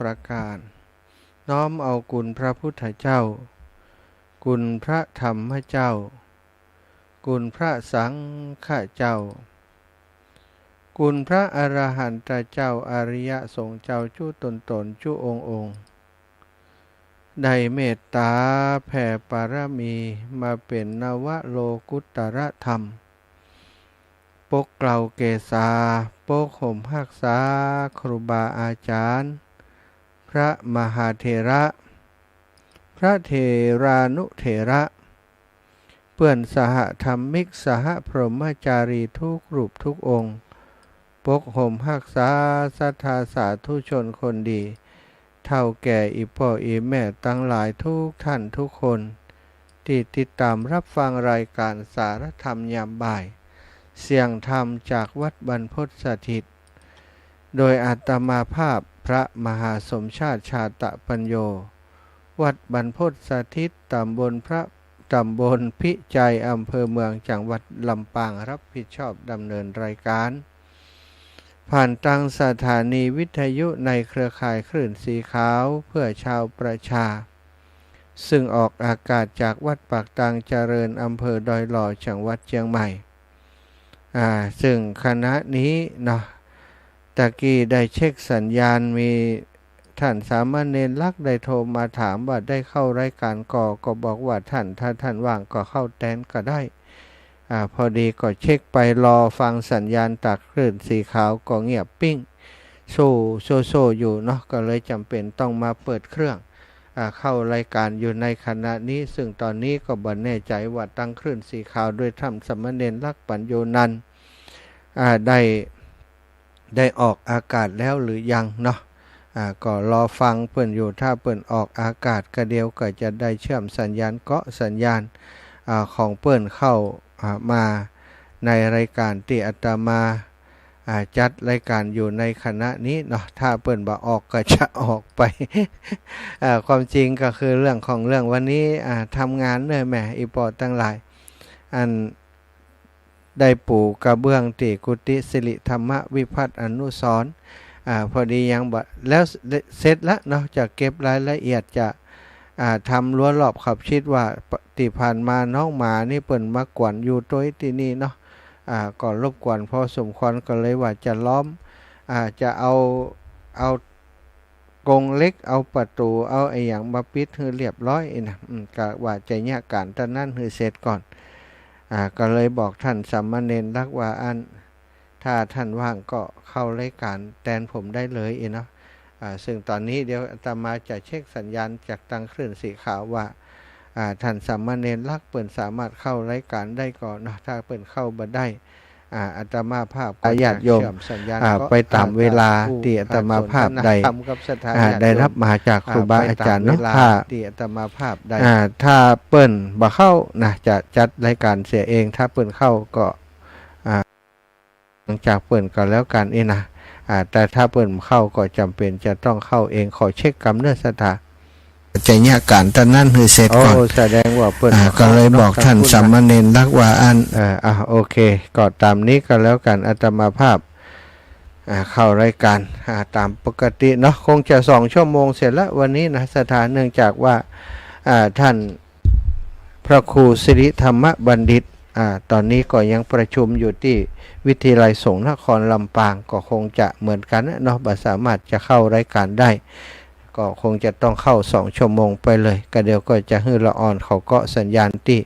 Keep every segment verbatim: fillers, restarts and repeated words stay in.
ประการ น้อมเอาคุณพระพุทธเจ้า คุณพระธรรมเจ้า คุณพระสังฆเจ้า คุณพระอรหันตเจ้า อริยสงฆ์เจ้าจุ๊ต๋นๆ จุ๊องค์ๆ ได้เมตต๋าแผ่ปารมีมาเป๋นนวโลกุตตรธรรม ปกเกล้าเกศา ปกห่มฮักษาครูบาอาจ๋ารย์ พระมหาเถระ พระเถรานุเถระ เปื้อนสหธรรมิก สหพรหมจารีทุกรูปทุกองค์ ปกห่มฮักษาศรัทธาสาธุชนคนดี เฒ่าแก่อี่ป้ออี่แม่ตังหลายทุกท่านทุกคน ตี้ติดต๋ามฮับฟังรายก๋านสารธรรมยามบ่าย เสียงธรรมจากวัดบรรพตสถิต โดยอาตมาภาพพระมหาสมชาติ ชาตะปัญโญ วัดบรรพตสถิต ต๋ำบลพระ ต๋ำบลพิจัย อำเภอเมือง จังหวัดลำปาง ฮับผิดชอบดำเนินรายก๋าน ผ่านตางสถานีวิทยุในเครือข่ายคลื่นสีขาวเพื่อชาวประชา ซึ่งออกอากาศจากวัดปากตางเจริญ อำเภอดอยหล่อ จังหวัดเจียงใหม่ อ่า ซึ่งขณะนี้เนาะ ตะกี้ได้เช็คสัญญาณ มีท่านสามเณรลักษณ์ได้โทรมาถามว่าได้เข้ารายก๋านก่อ ก็บอกว่าท่าน ถ้าท่านว่างก็เข้าแตนก็ได้ อ่า พอดีก็เช็คไปรอฟังสัญญาณจากคลื่นสีขาวก็เงียบปิ้ง โซ่ โซ่ โซ่อยู่เนาะ ก็เลยจ๋ำเป๋นต้องมาเปิดเครื่อง อ่า เข้ารายก๋านอยู่ในขณะนี้ ซึ่งตอนนี้ก็บ่แน่ใจ๋ว่าตางคลื่นสีขาวโดยท่านสามเณรลักษณ์ปัญโญนั้น อ่า ได้ ได้ออกอากาศแล้วหรือยังเนาะ อ่า ก็รอฟังเปิ้นอยู่ ถ้าเปิ้นออกอากาศก็เดี๋ยวก็จะได้เชื่อมสัญญาณ เกาะสัญญาณ อ่า ของเปิ้นเข้า อ่า มาในรายก๋านตี้อาตมา อ่า จัดรายก๋านอยู่ในขณะนี้เนาะ ถ้าเปิ้นบ่ออกก็จะออกไป อ่า ความจริงก็คือเรื่องของเรื่องวันนี้ อ่า ทำงานเน่อแหม อี่ป้อตังหลาย อัน ได้ปูกระเบื้องตี้กุฏิสิริธรรมวิพัฒน์อนุสรณ์ อ่า พอดียังบ่ แล้วเสร็จละเนาะ จะเก็บรายละเอียด จะ อ่า ทำรั้วรอบขอบชิดว่า ตี้ผ่านมาน้องหมานี่เปิ้นมากวนอยู่ตวยตี้นี่เนาะ อ่า ก็รบกวนพอสมควร ก็เลยว่าจะล้อม อ่า จะเอา เอา กรงเหล็ก เอาประตู๋ เอาอะหยังมาปิดหื้อเรียบร้อยอี้นะ อืม กะว่าจะเยียะก๋านตางนั้นหื้อเสร็จก่อน อ่า ก็เลยบอกท่านสามเณรลักษณ์ว่า อัน ถ้าท่านว่างก็เข้ารายก๋านแตนผมได้เลยอี้เนาะ อ่า ซึ่งตอนนี้เดี๋ยวอาตมาจะเช็คสัญญาณจากตางคลื่นสีขาวว่า อ่า ท่านสามเณรลักษณ์เปิ้นสามารถเข้ารายก๋านได้ก่อเนาะ ถ้าเปิ้นเข้าบ่ได้ อ่า อาตมาภาพก็จะ ญาติโยม เชื่อมสัญญาณ อ่า เกาะ ไปต๋ามเวลา อ่า ตี้อาตมาภาพได้ อ่า ได้ฮับมาจากครูบาอาจ๋ารย์เนาะ อ่า ไปต๋ามเวลา ถ้า ตี้อาตมาภาพได้ อ่า ถ้าเปิ้นบ่เข้านะ จะจัดรายก๋านเสียเอง ถ้าเปิ้นเข้าก็ อ่า หลังจากเปิ้นก็แล้วกั๋นอี้นะ อ่า แต่ถ้าเปิ้นเข้าก็จ๋ำเป๋นจะต้องเข้าเอง ขอเช็คกำเนิดศรัทธา จะเยียะก๋านตางนั้นหื้อเสร็จก่อน โอ้ แสดงว่าเปิ้น อ่า ก็เลยบอกท่านสามเณรลักษณ์ว่า อัน เออ อ่ะ โอเค ก็ต๋ามนี้ก็แล้วกั๋น อาตมาภาพ อ่า เข้ารายก๋าน อ่า ต๋ามปกติเนาะ คงจะสองชั่วโมงเสร็จละวันนี้นะศรัทธา เนื่องจากว่า อ่า ท่านพระครูสิริธรรมบัณฑิต อ่า ตอนนี้ก็ยังประชุมอยู่ตี้วิทยาลัยสงฆ์นครลำปาง ก็คงจะเหมือนกั๋นเนาะ บ่สามารถจะเข้ารายก๋านได้ ก็คงจะต้องเข้าสองชั่วโมงไปเลย ก็เดี๋ยวก็จะหื้อละอ่อนเขาเกาะสัญญาณตี้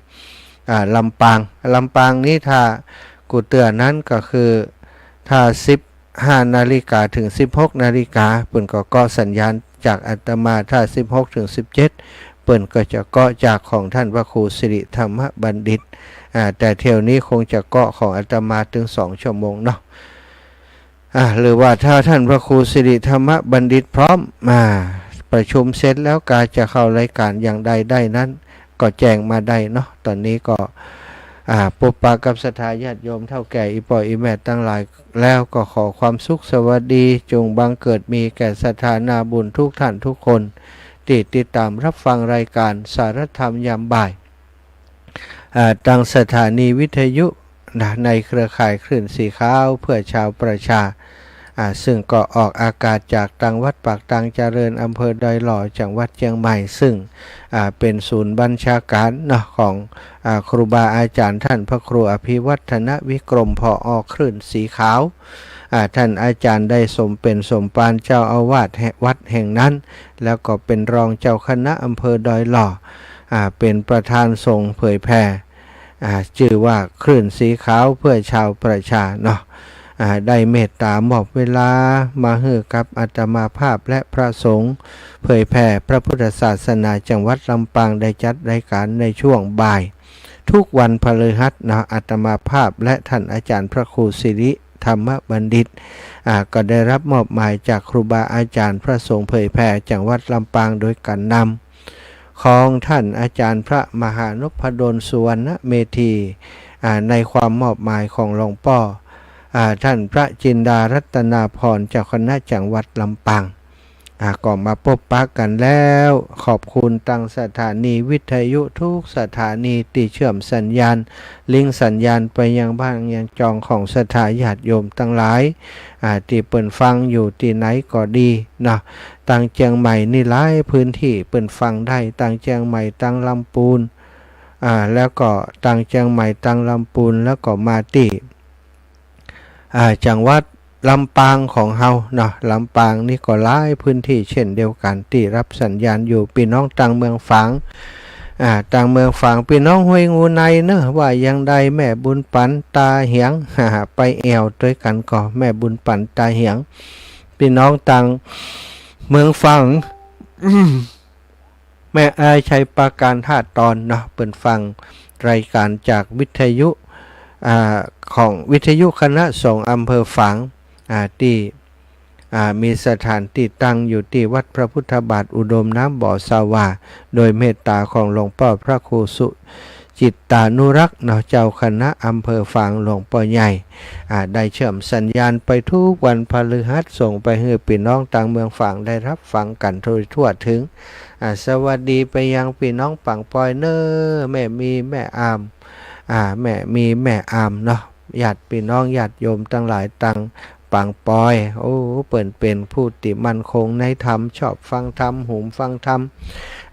อ่า ลำปาง ลำปางนี้ถ้ากูเตื้อนั้นก็คือ ถ้าสิบห้านาฬิกาถึงสิบหกนาฬิกา เปิ้นก็เกาะสัญญาณจากอาตมา ถ้าสิบหกถึงสิบเจ็ด เปิ้นก็จะเกาะจากของท่านพระครูสิริธรรมบัณฑิต อ่า แต่เที่ยวนี้คงจะเกาะของอาตมาตึงสองชั่วโมงเนาะ อ่า หรือว่าถ้าท่านพระครูสิริธรรมบัณฑิตพร้อม อ่า ประชุมเสร็จแล้วกาจะเข้ารายก๋านอย่างใดได้นั้น ก็แจ้งมาได้เนาะ ตอนนี้ก็ อ่า ปบปะกับศรัทธาญาติโยมเฒ่าแก่อี่ป้ออี่แม่ตังหลายแล้ว ก็ขอความสุขสวัสดีจงบังเกิดมีแก่ศรัทธานาบุญทุกท่านทุกคน ตี้ติดต๋ามฮับฟังรายก๋านสารธรรมยามบ่าย อ่า ตางสถานีวิทยุนะ ในเครือข่ายคลื่นสีขาวเพื่อชาวประชา อ่า ซึ่งก็ออกอากาศจากตังวัดปากตังเจริญ อำเภอดอยหล่อ จังหวัดเจียงใหม่ ซึ่ง อ่า เป๋นศูนย์บัญชาก๋านเนาะ ของ อ่า ครูบาอาจ๋ารย์ต้านพระครูอภิวัฒนวิกรม ผอ. คลื่นสีขาว อ่า ต้านอาจ๋ารย์ได้สมเป๋นสมภารเจ้าอาวาสแห่งวัดแห่งนั้น แล้วก็เป๋นรองเจ้าคณะอำเภอดอยหล่อ อ่า เป๋นประธานสงฆ์เผยแผ่ อ่า จื้อว่าคลื่นสีขาวเพื่อชาวประชาเนาะ อ่า ได้เมตตามอบเวลามาหื้อกับอาตมาภาพและพระสงฆ์เผยแผ่พระพุทธศาสนาจังหวัดลำปาง ได้จัดรายก๋านในช่วงบ่าย ทุกวันพฤหัสเนาะ อาตมาภาพและต้านอาจ๋ารย์พระครูสิริธรรมบัณฑิต อ่า ก็ได้รับมอบหมายจากครูบาอาจ๋ารย์พระสงฆ์เผยแผ่จังหวัดลำปางโดยก๋านนำ ของต้านอาจ๋ารย์พระมหานพดลสุวรรณเมธี อ่า ในความมอบหมายของหลวงป้อ อ่า ต้านพระจินดารัตนาภรณ์ เจ้าคณะจังหวัดลำปาง อ่า ก็มาปบปะกั๋นแล้ว ขอบคุณตังสถานีวิทยุกู้สถานีตี้เชื่อมสัญญาณ ลิงก์สัญญาณไปยังบ้านยังจองของศรัทธาญาติโยมตังหลาย อ่า ตี้เปิ้นฟังอยู่ตี้ไหนก็ดีเนาะ ตังเจียงใหม่นี่หลายพื้นตี้เปิ้นฟังได้ ตังเจียงใหม่ ตังลำปูน อ่า แล้วก็ตังเจียงใหม่ ตังลำปูน แล้วก็มาตี้ อ่า จังหวัดลำปางของเฮาเนาะ ลำปางนี่ก็หลายพื้นตี้เจ้นเดียวกั๋นตี้ฮับสัญญาณอยู่ ปี้น้องตังเมืองฝาง อ่า ตังเมืองฝาง ปี้น้องห้วยงูในเนาะ ว่ายังใด แม่บุญปั๋นตาเหียง ไปแอ่วตวยกั๋นก่อ แม่บุญปั๋นตาเหียง ปี้น้องตังเมืองฝาง แม่อายชัยปราการท่าตอนเนาะ เปิ้นฟังรายก๋านจากวิทยุ อ่า ของวิทยุคณะสงฆ์อำเภอฝาง อ่า ตี้ อ่า มีสถานตี้ตั้งอยู่ตี้วัดพระพุทธบาทอุดมน้ำบ่อสาว่า โดยเมตตาของหลวงป้อพระครูสุจิตตานุรักษ์เนาะ เจ้าคณะอำเภอฝาง หลวงป้อใหญ่ อ่า ได้เชื่อมสัญญาณไปกู้วันพฤหัส ส่งไปหื้อปี้น้องตังเมืองฝางได้ฮับฟังกั๋นโดยทั่วเถิง อ่า สวัสดีไปยังปี้น้องปางปอยเน่อ แม่มี แม่อาม อ่า แม่มี แม่อามเนาะ ญาติปี้น้องญาติโยมตังหลายตังปางปอย โอ้ เปิ้นเป๋นผู้ตี้มั่นคงในธรรม ชอบฟังธรรม หุมฟังธรรม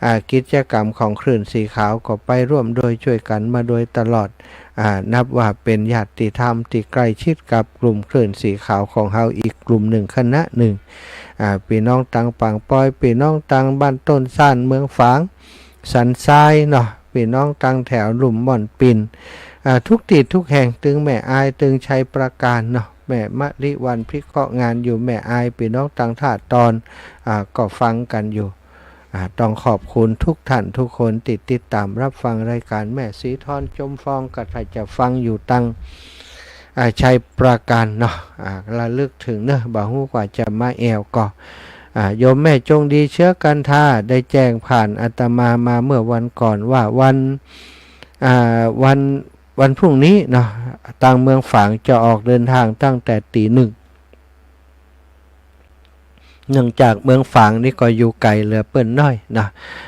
อ่า กิจกรรมของคลื่นสีขาวก็ไปร่วมโดยจ้วยกั๋นมาโดยตลอด อ่า นับว่าเป๋นญาติธรรมตี้ใก้ชิดกับกลุ่มคลื่นสีขาวของเฮาอีกกลุ่มนึ่ง คณะนึ่ง อ่า ปี้น้องตังปางปอย ปี้น้องตังบ้านต้นซ่าน เมืองฝาง สันทรายเนาะ ปี้น้องตังแถวลุ่มม่อนปิ่น อ่า กู้ตี้กู้แห่ง ตึงแม่อาย ตึงชัยปราการเนาะ แม่มะลิวัลย์พิเคราะห์งานอยู่แม่อาย ปี้น้องตังท่าตอน อ่า ก็ฟังกั๋นอยู่ อ่า ต้องขอบคุณกู้ต้านกู้คนตี้ติดต๋ามฮับฟังรายก๋าน แม่ศรีทรจมฟอง ก็ถ้าจะฟังอยู่ตัง อ่า ชัยปราการเนาะ อ่า ระลึกเถิงเนาะ บ่ฮู้ว่าจะมาแอ่วก่อ อ่า โยมแม่จงดีเชื้อกันทา ได้แจ้งผ่านอาตมามาเมื่อวันก่อนว่าวัน อ่า วัน วันพรุ่งนี้เนาะ ตังเมืองฝางจะออกเดินทางตั้งแต่ตี๋นึ่ง เนื่องจากเมืองฝางนี่ก็อยู่ไก๋เหลือเปิ้นน้อยเนาะ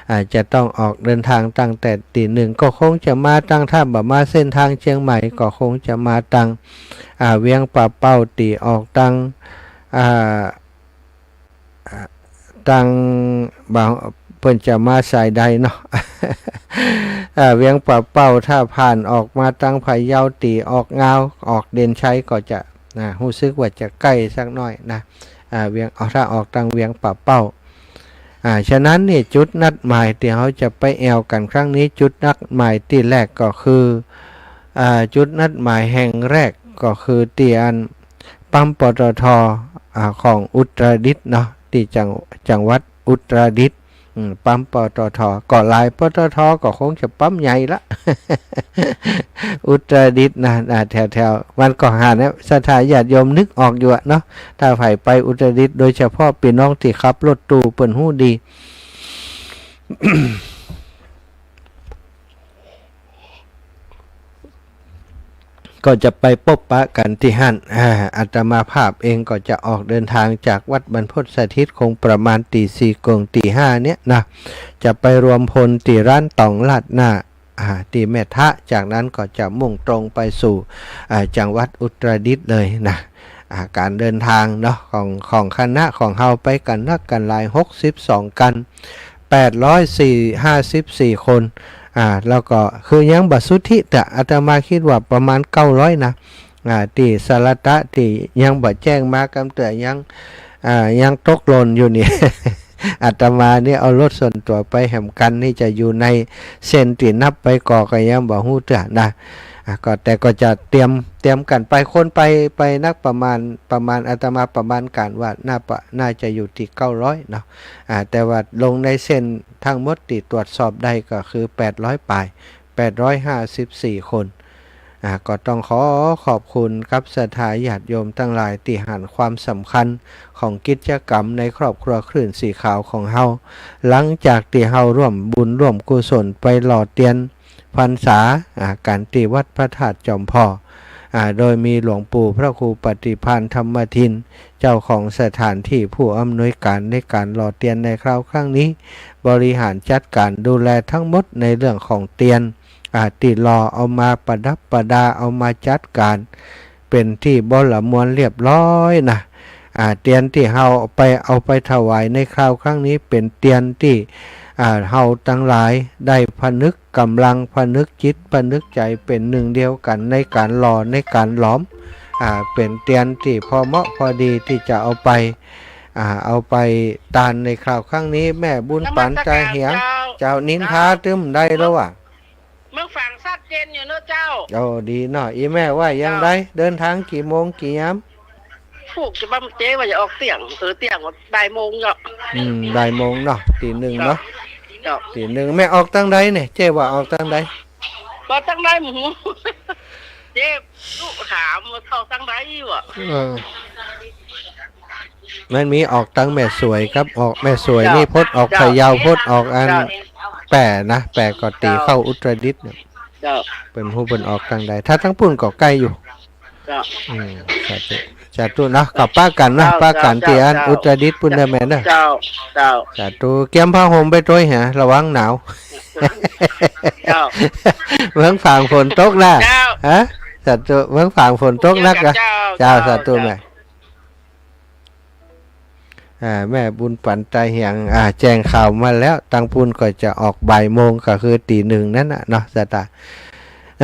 อ่า จะต้องออกเดินทางตั้งแต่ตี๋นึ่ง ก็คงจะมาตัง ถ้าบ่มาเส้นตางเจียงใหม่ ก็คงจะมาตัง อ่า เวียงป่าเป้า ตี๋ออกตัง อ่า อ่า ตัง บ่า เปิ้นจะมาสายใดเนาะ อ่า เวียงป่าเป้า ถ้าผ่านออกมาตังพะเยา ตี๋ออกงาว ออกเด่นชัย ก็จะ นะ ฮู้สึกว่าจะใก้สักหน้อยนะ อ่า เวียง เอา ถ้าออกตังเวียงป่าเป้า อ่า ฉะนั้นนี่จุดนัดหมายตี้เฮาจะไปแอ่วกั๋นครั้งนี้ จุดนัดหมายตี้แรกก็คือ อ่า จุดนัดหมายแห่งแรกก็คือตี้อันปั๊ม ปตท. อ่า ของอุตรดิตถ์เนาะ ตี้จัง จังหวัดอุตรดิตถ์ อืม ปั๊ม ปตท. ก็หลาย ปตท. ก็คงจะปั๊มใหญ่ละ อุตรดิตถ์นะ อ่า แถวๆ มันก็หันนะ ศรัทธาญาติโยมนึกออกอยู่อะเนาะ ถ้าใผไปอุตรดิตถ์ โดยเฉพาะปี้น้องตี้ขับรถตู้เปิ้นฮู้ดี ก็จะไปปบปะกั๋นตี้หั้น อ่า อาตมาภาพเองก็จะออกเดินทางจากวัดบรรพตสถิต คงประมาณตี๋สี่เกิ่งตี๋ห้าเนี่ยนะ จะไปรวมพลตี้ร้านต๋องราดหน้า อ่า ตี้แม่ทะ จากนั้นก็จะมุ่งตรงไปสู่ อ่า จังหวัดอุตรดิตถ์เลยนะ อ่า ก๋านเดินตางเนาะ ของ ของคณะของเฮาไปกั๋นนักกั๋นหลาย หกสิบสอง กั๋น แปดร้อยสี่ ห้าสิบสี่ คน อ่า แล้วก็คือยังบ่สุทธิเตื้อ อาตมาคิดว่าประมาณ เก้าร้อย นะ อ่า ตี้สะหรัฐะตี้ยังบ่แจ้งมากำเตื้อ ยัง อ่า ยังตกหล่นอยู่นี่ อาตมานี่เอารถส่วนตั๋วไปแหมกั๋นนี่ จะอยู่ในเส้นตี้นับไปก่อก็ยังบ่ฮู้เตื้อนะ อ่ะ ก็แต่ก็จะเตรียม เตรียมกั๋นไป คนไป ไปนักประมาณ ประมาณ อาตมาประมาณก๋านว่าน่าปะ น่าจะอยู่ตี้ เก้าร้อย เนาะ อ่า แต่ว่าลงในเส้นตังหมดตี้ตรวจสอบได้ก็คือ แปดร้อย ป๋าย แปดร้อยห้าสิบสี่ คน อ่า ก็ต้องขอขอบคุณกับศรัทธาญาติโยมตังหลายตี้หันความสำคัญของกิจกรรมในครอบครัวคลื่นสีขาวของเฮา หลังจากตี้เฮาร่วมบุญร่วมกุศลไปหล่อเตียนพรรษา อ่า กั๋นตี้วัดพระธาตุจอมผ่อ อ่า โดยมีหลวงปู่พระครูปฏิภาณธรรมทิน เจ้าของสถานตี้ผู้อำนวยก๋านในก๋านหล่อเตียนในคราวครั้งนี้ บริหารจัดก๋านดูแลตังหมดในเรื่องของเตียน อ่า ตี้หล่อเอามาประดับประดา เอามาจัดก๋าน เป๋นตี้บ่ละมวลเรียบร้อยนะ อ่า เตียนตี้เฮาไป เอาไปถวายในคราวครั้งนี้ เป๋นเตียนตี้ อ่า เฮาตังหลายได้ผนึกก๋ำลัง ผนึกจิต ผนึกใจ๋เป๋นหนึ่งเดียวกั๋นในก๋านหล่อ ในก๋านหลอม อ่า เป๋นเตียนตี้พอเหมาะพอดีตี้จะเอาไป อ่า เอาไปตานในคราวครั้งนี้ แม่บุญปั๋น นมัสก๋าน ตาเหียง เจ้า เจ้า นินทาตึมได้แล้ววะ เมืองฝางชัดเจนอยู่เนาะเจ้า โอ้ ดีเนาะ อี่แม่ว่าอย่างไร เจ้า เดินตางกี่โมงกี่ยาม ผูกจะบ้าเจ๊ว่าจะออกเตี้ยง เออ เตี้ยงว่าบ่ายโมงเนาะ อืม บ่ายโมงเนาะ ตีหนึ่งเนาะ เจ้า ตีหนึ่ง แม่ออกตางใดเนี่ย เจ๊ว่าออกตางใด ก็ตางใดหมู เจ๊ลูกถามว่าเข้าตางใดวะ เออ มันมีออกตางแม่สวยครับ ออกแม่สวยนี่ เจ้า พดออก เจ้า พะเยา พดออกอัน เจ้า แป้นะ แป้ก็ตี๋ เจ้า เข้าอุตรดิตถ์เนี่ย เจ้า เปิ้นฮู้เปิ้นออกตางใด ถ้าตางปุ้นก็ใก้อยู่ เจ้า อืม สาธุ สาธุเนาะ ก็ปะกั๋นนะ เจ้า ปะกั๋น เจ้า ตี้อัน เจ้า อุตรดิตถ์ปุ้นเน่อแม่เน่อ เจ้า เจ้า สาธุ เกียมผ้าห่มไปตวยหา ระวังหนาว เจ้า เมืองฝางฝนตกนะ เจ้า ฮะ สาธุ เมืองฝางฝนตกนักนะ เจ้า เจ้า เจ้า สาธุ เจ้า แม่ อ่า แม่บุญปั๋นตาเหียง อ่า แจ้งข่าวมาแล้ว ตางปุ้นก็จะออกบ่ายโมง ก็คือตีหนึ่งนั่นน่ะเนาะ ศรัทธา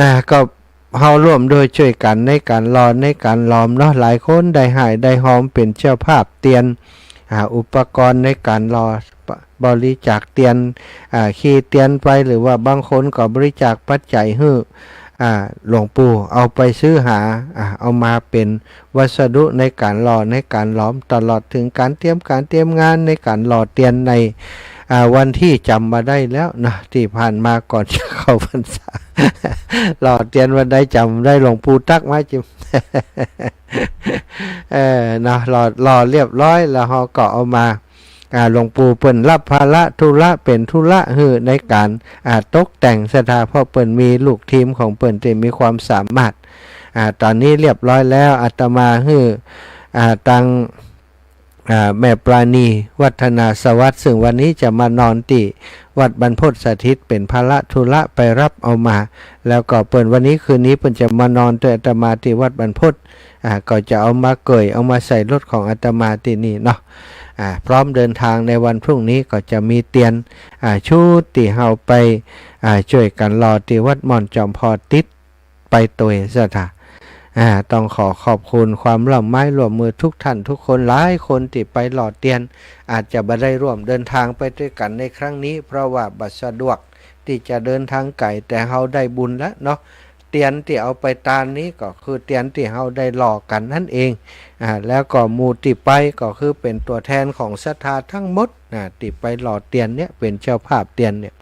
อ่า ก็เฮาร่วมด้วยช่วยกั๋นในก๋านหล่อ ในก๋านหลอมเนาะ หลายคนได้ฮ่ายได้ฮอมเป๋นเจ้าภาพเตียน อ่า อุปกรณ์ในก๋านหล่อ บริจาคเตียน อ่า ขี่เตียนไป หรือว่าบางคนก็บริจาคปัจจัยหื้อ อ่า หลวงปู่เอาไปซื้อหา อ่า เอามาเป๋นวัสดุในก๋านหล่อ ในก๋านหลอม ตลอดเถิงก๋านเตรียมก๋านเตรียมงานในก๋านหล่อเตียนใน อ่า วันตี้จ๋ำบ่ได้แล้วนะ ตี้ผ่านมาก่อนจะเข้าพรรษา หล่อเตียนวันใดจ๋ำได้ หลวงปู่ตั๊กมาจิม เออ นะ หล่อ หล่อเรียบร้อยแล้ว เฮาก็เอามา อ่า หลวงปู่เปิ้นฮับภาระธุระ เป๋นธุระหื้อในก๋าน อ่า ตกแต่ง ศรัทธา เพราะเปิ้นมีลูกทีมของเปิ้นตี้มีความสามารถ อ่า ต๋อนนี้เรียบร้อยแล้ว อาตมาหื้อ อ่า ตาง อ่า แม่ปราณี วัฒนาสวัสดิ์ ซึ่งวันนี้จะมานอนตี้วัดบรรพตสถิต เป๋นภาระธุระไปฮับเอามา แล้วก็เปิ้นวันนี้คืนนี้เปิ้นจะมานอนตวยอาตมาตี้วัดบรรพต อ่า ก็จะเอามาเกย เอามาใส่รถของอาตมาตี้นี่เนาะ อ่า พร้อมเดินตางในวันพรุ่งนี้ก็จะมีเตียน อ่า ชุดตี้เฮาไป อ่า ช่วยกั๋นหล่อตี้วัดม่อนจอมผ่อติดไปตวย ศรัทธา อ่า ต้องขอขอบคุณความร่วมไม้ร่วมมือทุกท่านทุกคน หลายคนตี้ไปหล่อเตียน อาจจะบ่ได้ร่วมเดินตางไปตวยกั๋นในครั้งนี้ เพราะว่าบ่สะดวกตี้จะเดินตางไก๋ แต่เฮาได้บุญแล้วเนาะ เตียนตี้เอาไปตานนี้ก็คือเตียนตี้เฮาได้หล่อกั๋นนั่นเอง อ่า แล้วก็หมู่ตี้ไปก็คือเป๋นตั๋วแทนของศรัทธาตังหมดนะ ตี้ไปหล่อเตียนเนี่ย เป๋นเจ้าภาพเตียนเนี่ย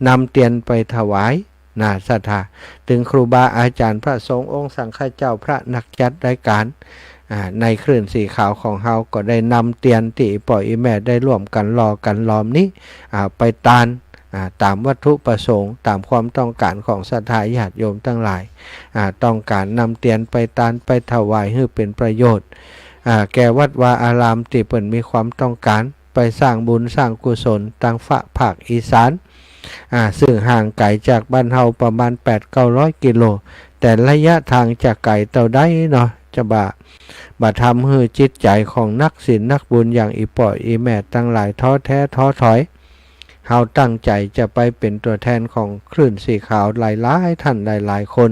นำเตียนไปถวายนะ ศรัทธา เถิงครูบาอาจ๋ารย์ พระสงฆ์องค์สังฆเจ้า พระนักจัดรายก๋าน อ่า ในคลื่นสีขาวของเฮาก็ได้นำเตียนตี้ป้ออี่แม่ได้ร่วมกั๋นหล่อกั๋นหลอมนี้ อ่า ไปตาน อ่า ต๋ามวัตถุประสงค์ ต๋ามความต้องก๋านของศรัทธาญาติโยมตังหลาย อ่า ต้องก๋านนำเตียนไปตานไปถวายหื้อเป๋นประโยชน์ อ่า แก่วัดวาอารามตี้เปิ้นมีความต้องก๋าน ไปสร้างบุญสร้างกุศลตางฝากภาคอีสาน อ่า ซึ่งห่างไก๋จากบ้านเฮาประมาณแปดเก้าร้อยกิโล แต่ระยะตางจะไก๋เต้าใดเนาะ จะบ่า บ่าทำหื้อจิตใจ๋ของนักศีลนักบุญอย่างอี่ป้ออี่แม่ตังหลายท้อแท้ท้อถอย เฮาตั้งใจ๋จะไปเป๋นตั๋วแทนของคลื่นสีขาวหลายๆ ท่านหลายๆ คน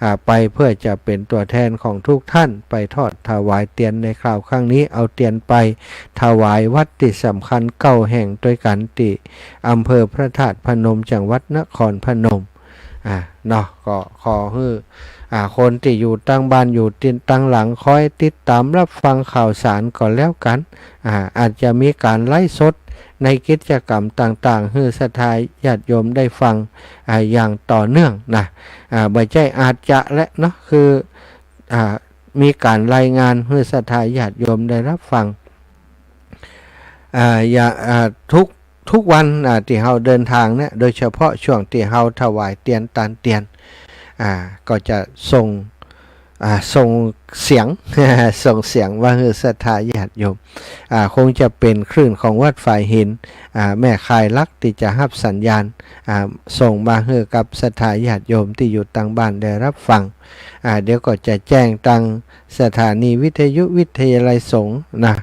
อ่า ไปเพื่อจะเป๋นตั๋วแทนของทุกท่าน ไปทอดถวายเตียนในคราวครั้งนี้ เอาเตียนไปถวายวัดตี้สำคัญเก้าแห่งตวยกั๋น ตี้อำเภอพระธาตุพนม จังหวัดนครพนม อ่า เนาะ ก็ขอหื้อ อ่า คนตี้อยู่ตังบ้านอยู่ตี้ตังหลัง คอยติดต๋ามรับฟังข่าวสารก็แล้วกั๋น อ่า อาจจะมีก๋านไลฟ์สดในกิจกรรมต่างๆ หื้อศรัทธาญาติโยมได้ฟัง อ่า อย่างต่อเนื่องนะ อ่า บ่ใจ้อาจจะแลเนาะ คือ อ่า มีก๋านรายงานหื้อศรัทธาญาติโยมได้รับฟัง อ่า อย่า อ่า ทุก ทุกวัน อ่า ตี้เฮาเดินตางเนี่ย โดยเฉพาะช่วงตี้เฮาถวายเตียนตานเตียน อ่า ก็จะส่ง อ่า ส่งเสียง ส่งเสียงมาหื้อศรัทธาญาติโยม อ่า คงจะเป๋นคลื่นของวัดฝายหิน อ่า แม่ข่ายหลักตี้จะฮับสัญญาณ อ่า ส่งมาหื้อกับศรัทธาญาติโยมตี้อยู่ตังบ้านได้รับฟัง อ่า เดี๋ยวก็จะแจ้งตังสถานีวิทยุวิทยาลัยสงฆ์นะ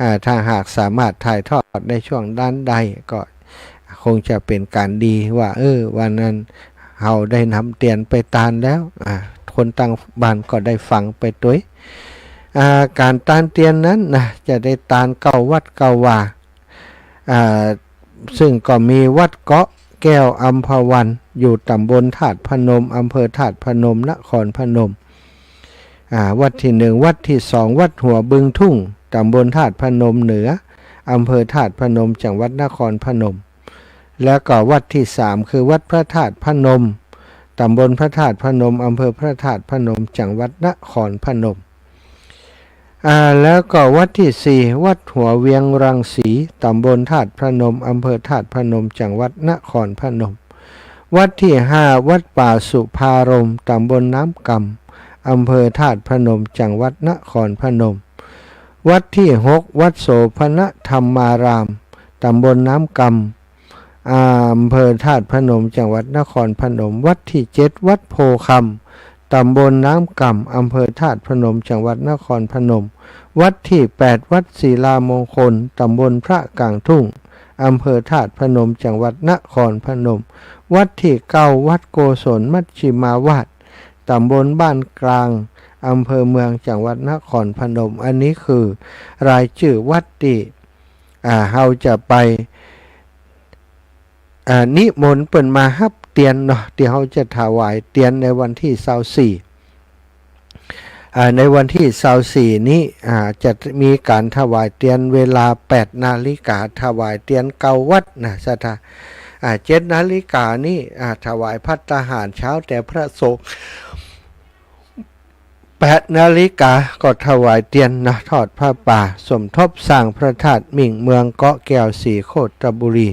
อ่า ถ้าหากสามารถถ่ายทอดในช่วงนั้นได้ ก็คงจะเป๋นก๋านดีว่า เออ วันนั้นเฮาได้นำเตียนไปตานแล้ว อ่า คนตังบ้านก็ได้ฟังไปตวย อ่า ก๋านตานเตียนนั้นนะ จะได้ตานเก้าวัดเก้าวา อ่า ซึ่งก็มีวัดเกาะแก้วอัมพวัน อยู่ต๋ำบลธาตุพนม อำเภอธาตุพนม นครพนม อ่า วัดตี้หนึ่ง วัดตี้สอง วัดหัวบึงทุ่ง ต๋ำบลธาตุพนมเหนือ อำเภอธาตุพนม จังหวัดนครพนม แล้วก็วัดตี้สาม คือวัดพระธาตุพนม ต๋ำบลพระธาตุพนม อำเภอพระธาตุพนม จังหวัดนครพนม อ่า แล้วก็วัดตี้สี่ วัดหัวเวียงรังสี ต๋ำบลธาตุพนม อำเภอธาตุพนม จังหวัดนครพนม วัดตี้ห้า วัดป่าสุภารมณ์ ต๋ำบลน้ำกำ อำเภอธาตุพนม จังหวัดนครพนม วัดตี้หก วัดโสภณธรรมาราม ต๋ำบลน้ำกำ อำเภอธาตุพนม จังหวัดนครพนม วัดตี้เจ็ด วัดโพธิ์คำ ต๋ำบลน้ำกำ อำเภอธาตุพนม จังหวัดนครพนม วัดตี้แปด วัดศิลามงคล ต๋ำบลพระกลางทุ่ง อำเภอธาตุพนม จังหวัดนครพนม วัดตี้เก้า วัดโกศลมัชฌิมาวาส ต๋ำบลบ้านกลาง อำเภอเมือง จังหวัดนครพนม อันนี้คือรายจื้อวัดตี้ อ่า เฮาจะไป อ่า นิมนต์เปิ้นมาฮับเตียนเนาะ ตี้เฮาจะถวายเตียนในวันตี้ซาวสี่ อ่า ในวันตี้ซาวสี่นี้ อ่า จะมีก๋านถวายเตียนเวลาแปดนาฬิกา ถวายเตียนเก้าวัดนะศรัทธา อ่า เจ็ดนาฬิกานี้ อ่า ถวายภัตตาหารเช้าแด่พระสงฆ์ แปดนาฬิกาก็ถวายเตียนนะ ทอดผ้าป่า สมทบสร้างพระธาตุมิ่งเมืองเกาะแก้วศรีโคตรบุรี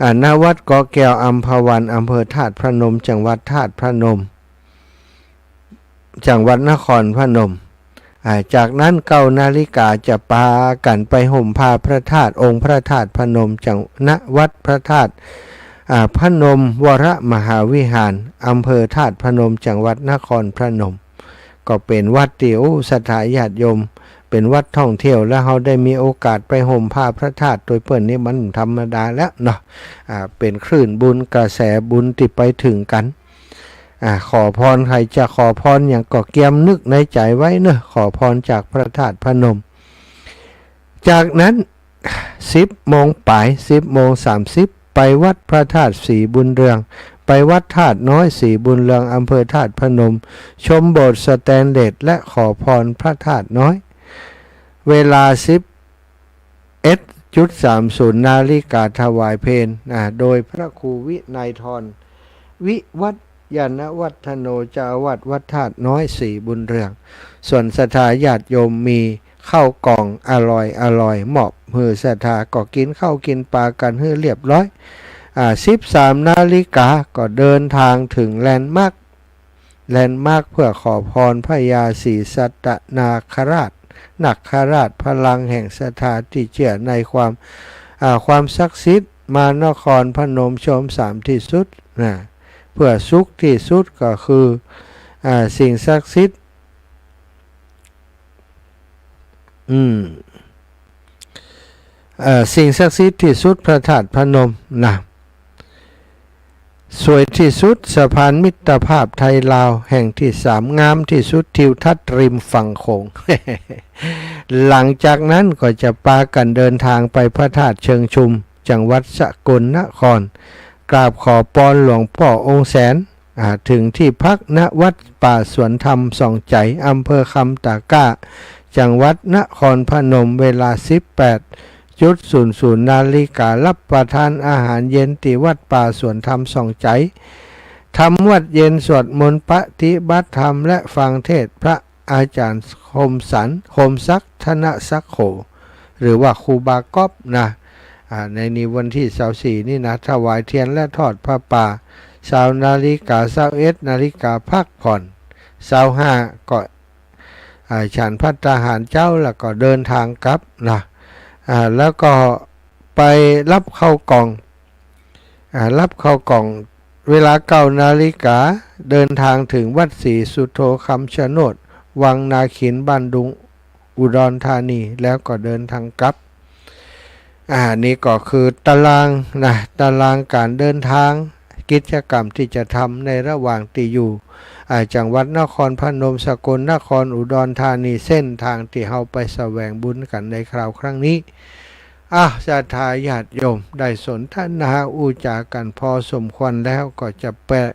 อ่า ณ วัดเกาะแก้วอัมพวัน อำเภอธาตุพนม จังหวัดธาตุพนม จังหวัดนครพนม อ่า จากนั้นเก้านาฬิกาจะปากั๋นไปห่มผ้าพระธาตุ องค์พระธาตุพนม จัง ณ วัดพระธาตุ อ่า พนมวรมหาวิหาร อำเภอธาตุพนม จังหวัดนครพนม ก็เป๋นวัดตี้ โอ้ ศรัทธาญาติโยม เป๋นวัดท่องเที่ยว แล้วเฮาได้มีโอกาสไปห่มผ้าพระธาตุตวยเปิ้นนี่มันธรรมดาแล้วเนาะ อ่า เป๋นคลื่นบุญกระแสบุญตี้ไปเถิงกั๋น อ่า ขอพร ใผจะขอพรหยังก็เกียมนึกในใจ๋ไว้เนาะ ขอพรจากพระธาตุพนม จากนั้น สิบโมงป๋าย สิบโมงสามสิบ ไปวัดพระธาตุศรีบุญเรือง ไปวัดธาตุน้อยศรีบุญเรือง อำเภอธาตุพนม ชมโบสถ์สแตนเลส และขอพรพระธาตุน้อย เวลา สิบเอ็ดจุดสามศูนย์ นาฬิกาถวายเพล อ่า โดยพระครูวินัยธร วิวัฒน์ ยานวัฒโน เจ้าอาวาสวัดธาตุน้อยศรีบุญเรือง ส่วนศรัทธาญาติโยมมีข้าวกล่องอร่อยอร่อย มอบหื้อศรัทธา ก็กิ๋นข้าวกิ๋นป๋ากั๋นหื้อเรียบร้อย อ่า สิบสามนาฬิกาก็เดินตางเถิงแลนด์มาร์ค แลนด์มาร์คเพื่อขอพรพญาศรีสัตนาคราช นาคราชพลังแห่งศรัทธาตี้เจื้อในความ อ่า ความศักดิ์สิทธิ์ มานครพนมชมสามตี้สุดนะ เพื่อสุขตี้สุดก็คือ อ่า สิ่งศักดิ์สิทธิ์ อืม เอ่อ สิ่งศักดิ์สิทธิ์ที่สุดพระธาตุพนมนะ สวยที่สุดสะพานมิตรภาพไทยลาวแห่งที่สาม งามที่สุดทิวทัศน์ริมฝั่งโขง หลังจากนั้นก็จะปากั๋นเดินทางไปพระธาตุเชิงชุม จังหวัดสกลนคร กราบขอปอนหลวงป้อองค์แสน อ่า ถึงที่พัก ณ วัดป่าสวนธรรมส่องใจ๋ อำเภอคำตะกร้า จังหวัดนครพนม เวลา สิบแปดจุดศูนย์ศูนย์ นาฬิกา รับประทานอาหารเย็นตี้วัดป่าสวนธรรมส่องใจ๋ ทำวัตรเย็น สวดมนต์ปฏิบัติธรรม และฟังเทศน์พระอาจารย์คมสันต์ คมศักดิ์ ธนศักโข หรือว่าครูบาก๊อฟนะ อ่า ในนี้วันตี้ซาวสี่นี่นะ ถวายเตียนและทอดผ้าป่า ซาวนาฬิกา ซาวเอ็ดนาฬิกา พักผ่อน ซาวห้าก็ อ่า ฉันภัตตาหารเจ๊า แล้วก็เดินทางกลับนะ อ่า แล้วก็ไปรับข้าวกล่อง อ่า รับข้าวกล่อง เวลา เก้านาฬิกา เดินทางถึงวัดศรีสุโธคำชะโนด วังนาคิน บ้านดุง อุดรธานี แล้วก็เดินทางกลับ อ่า นี่ก็คือตารางนะ ตารางก๋านเดินทาง กิจกรรมตี้จะทำในระหว่างตี้อยู่ อ่า จังหวัดนครพนม สกลนคร อุดรธานี เส้นตางตี้เฮาไปแสวงบุญกั๋นในคราวครั้งนี้ อ่ะ ศรัทธาญาติโยมได้สนทนาอู้จ๋ากั๋นพอสมควรแล้ว ก็จะเปิด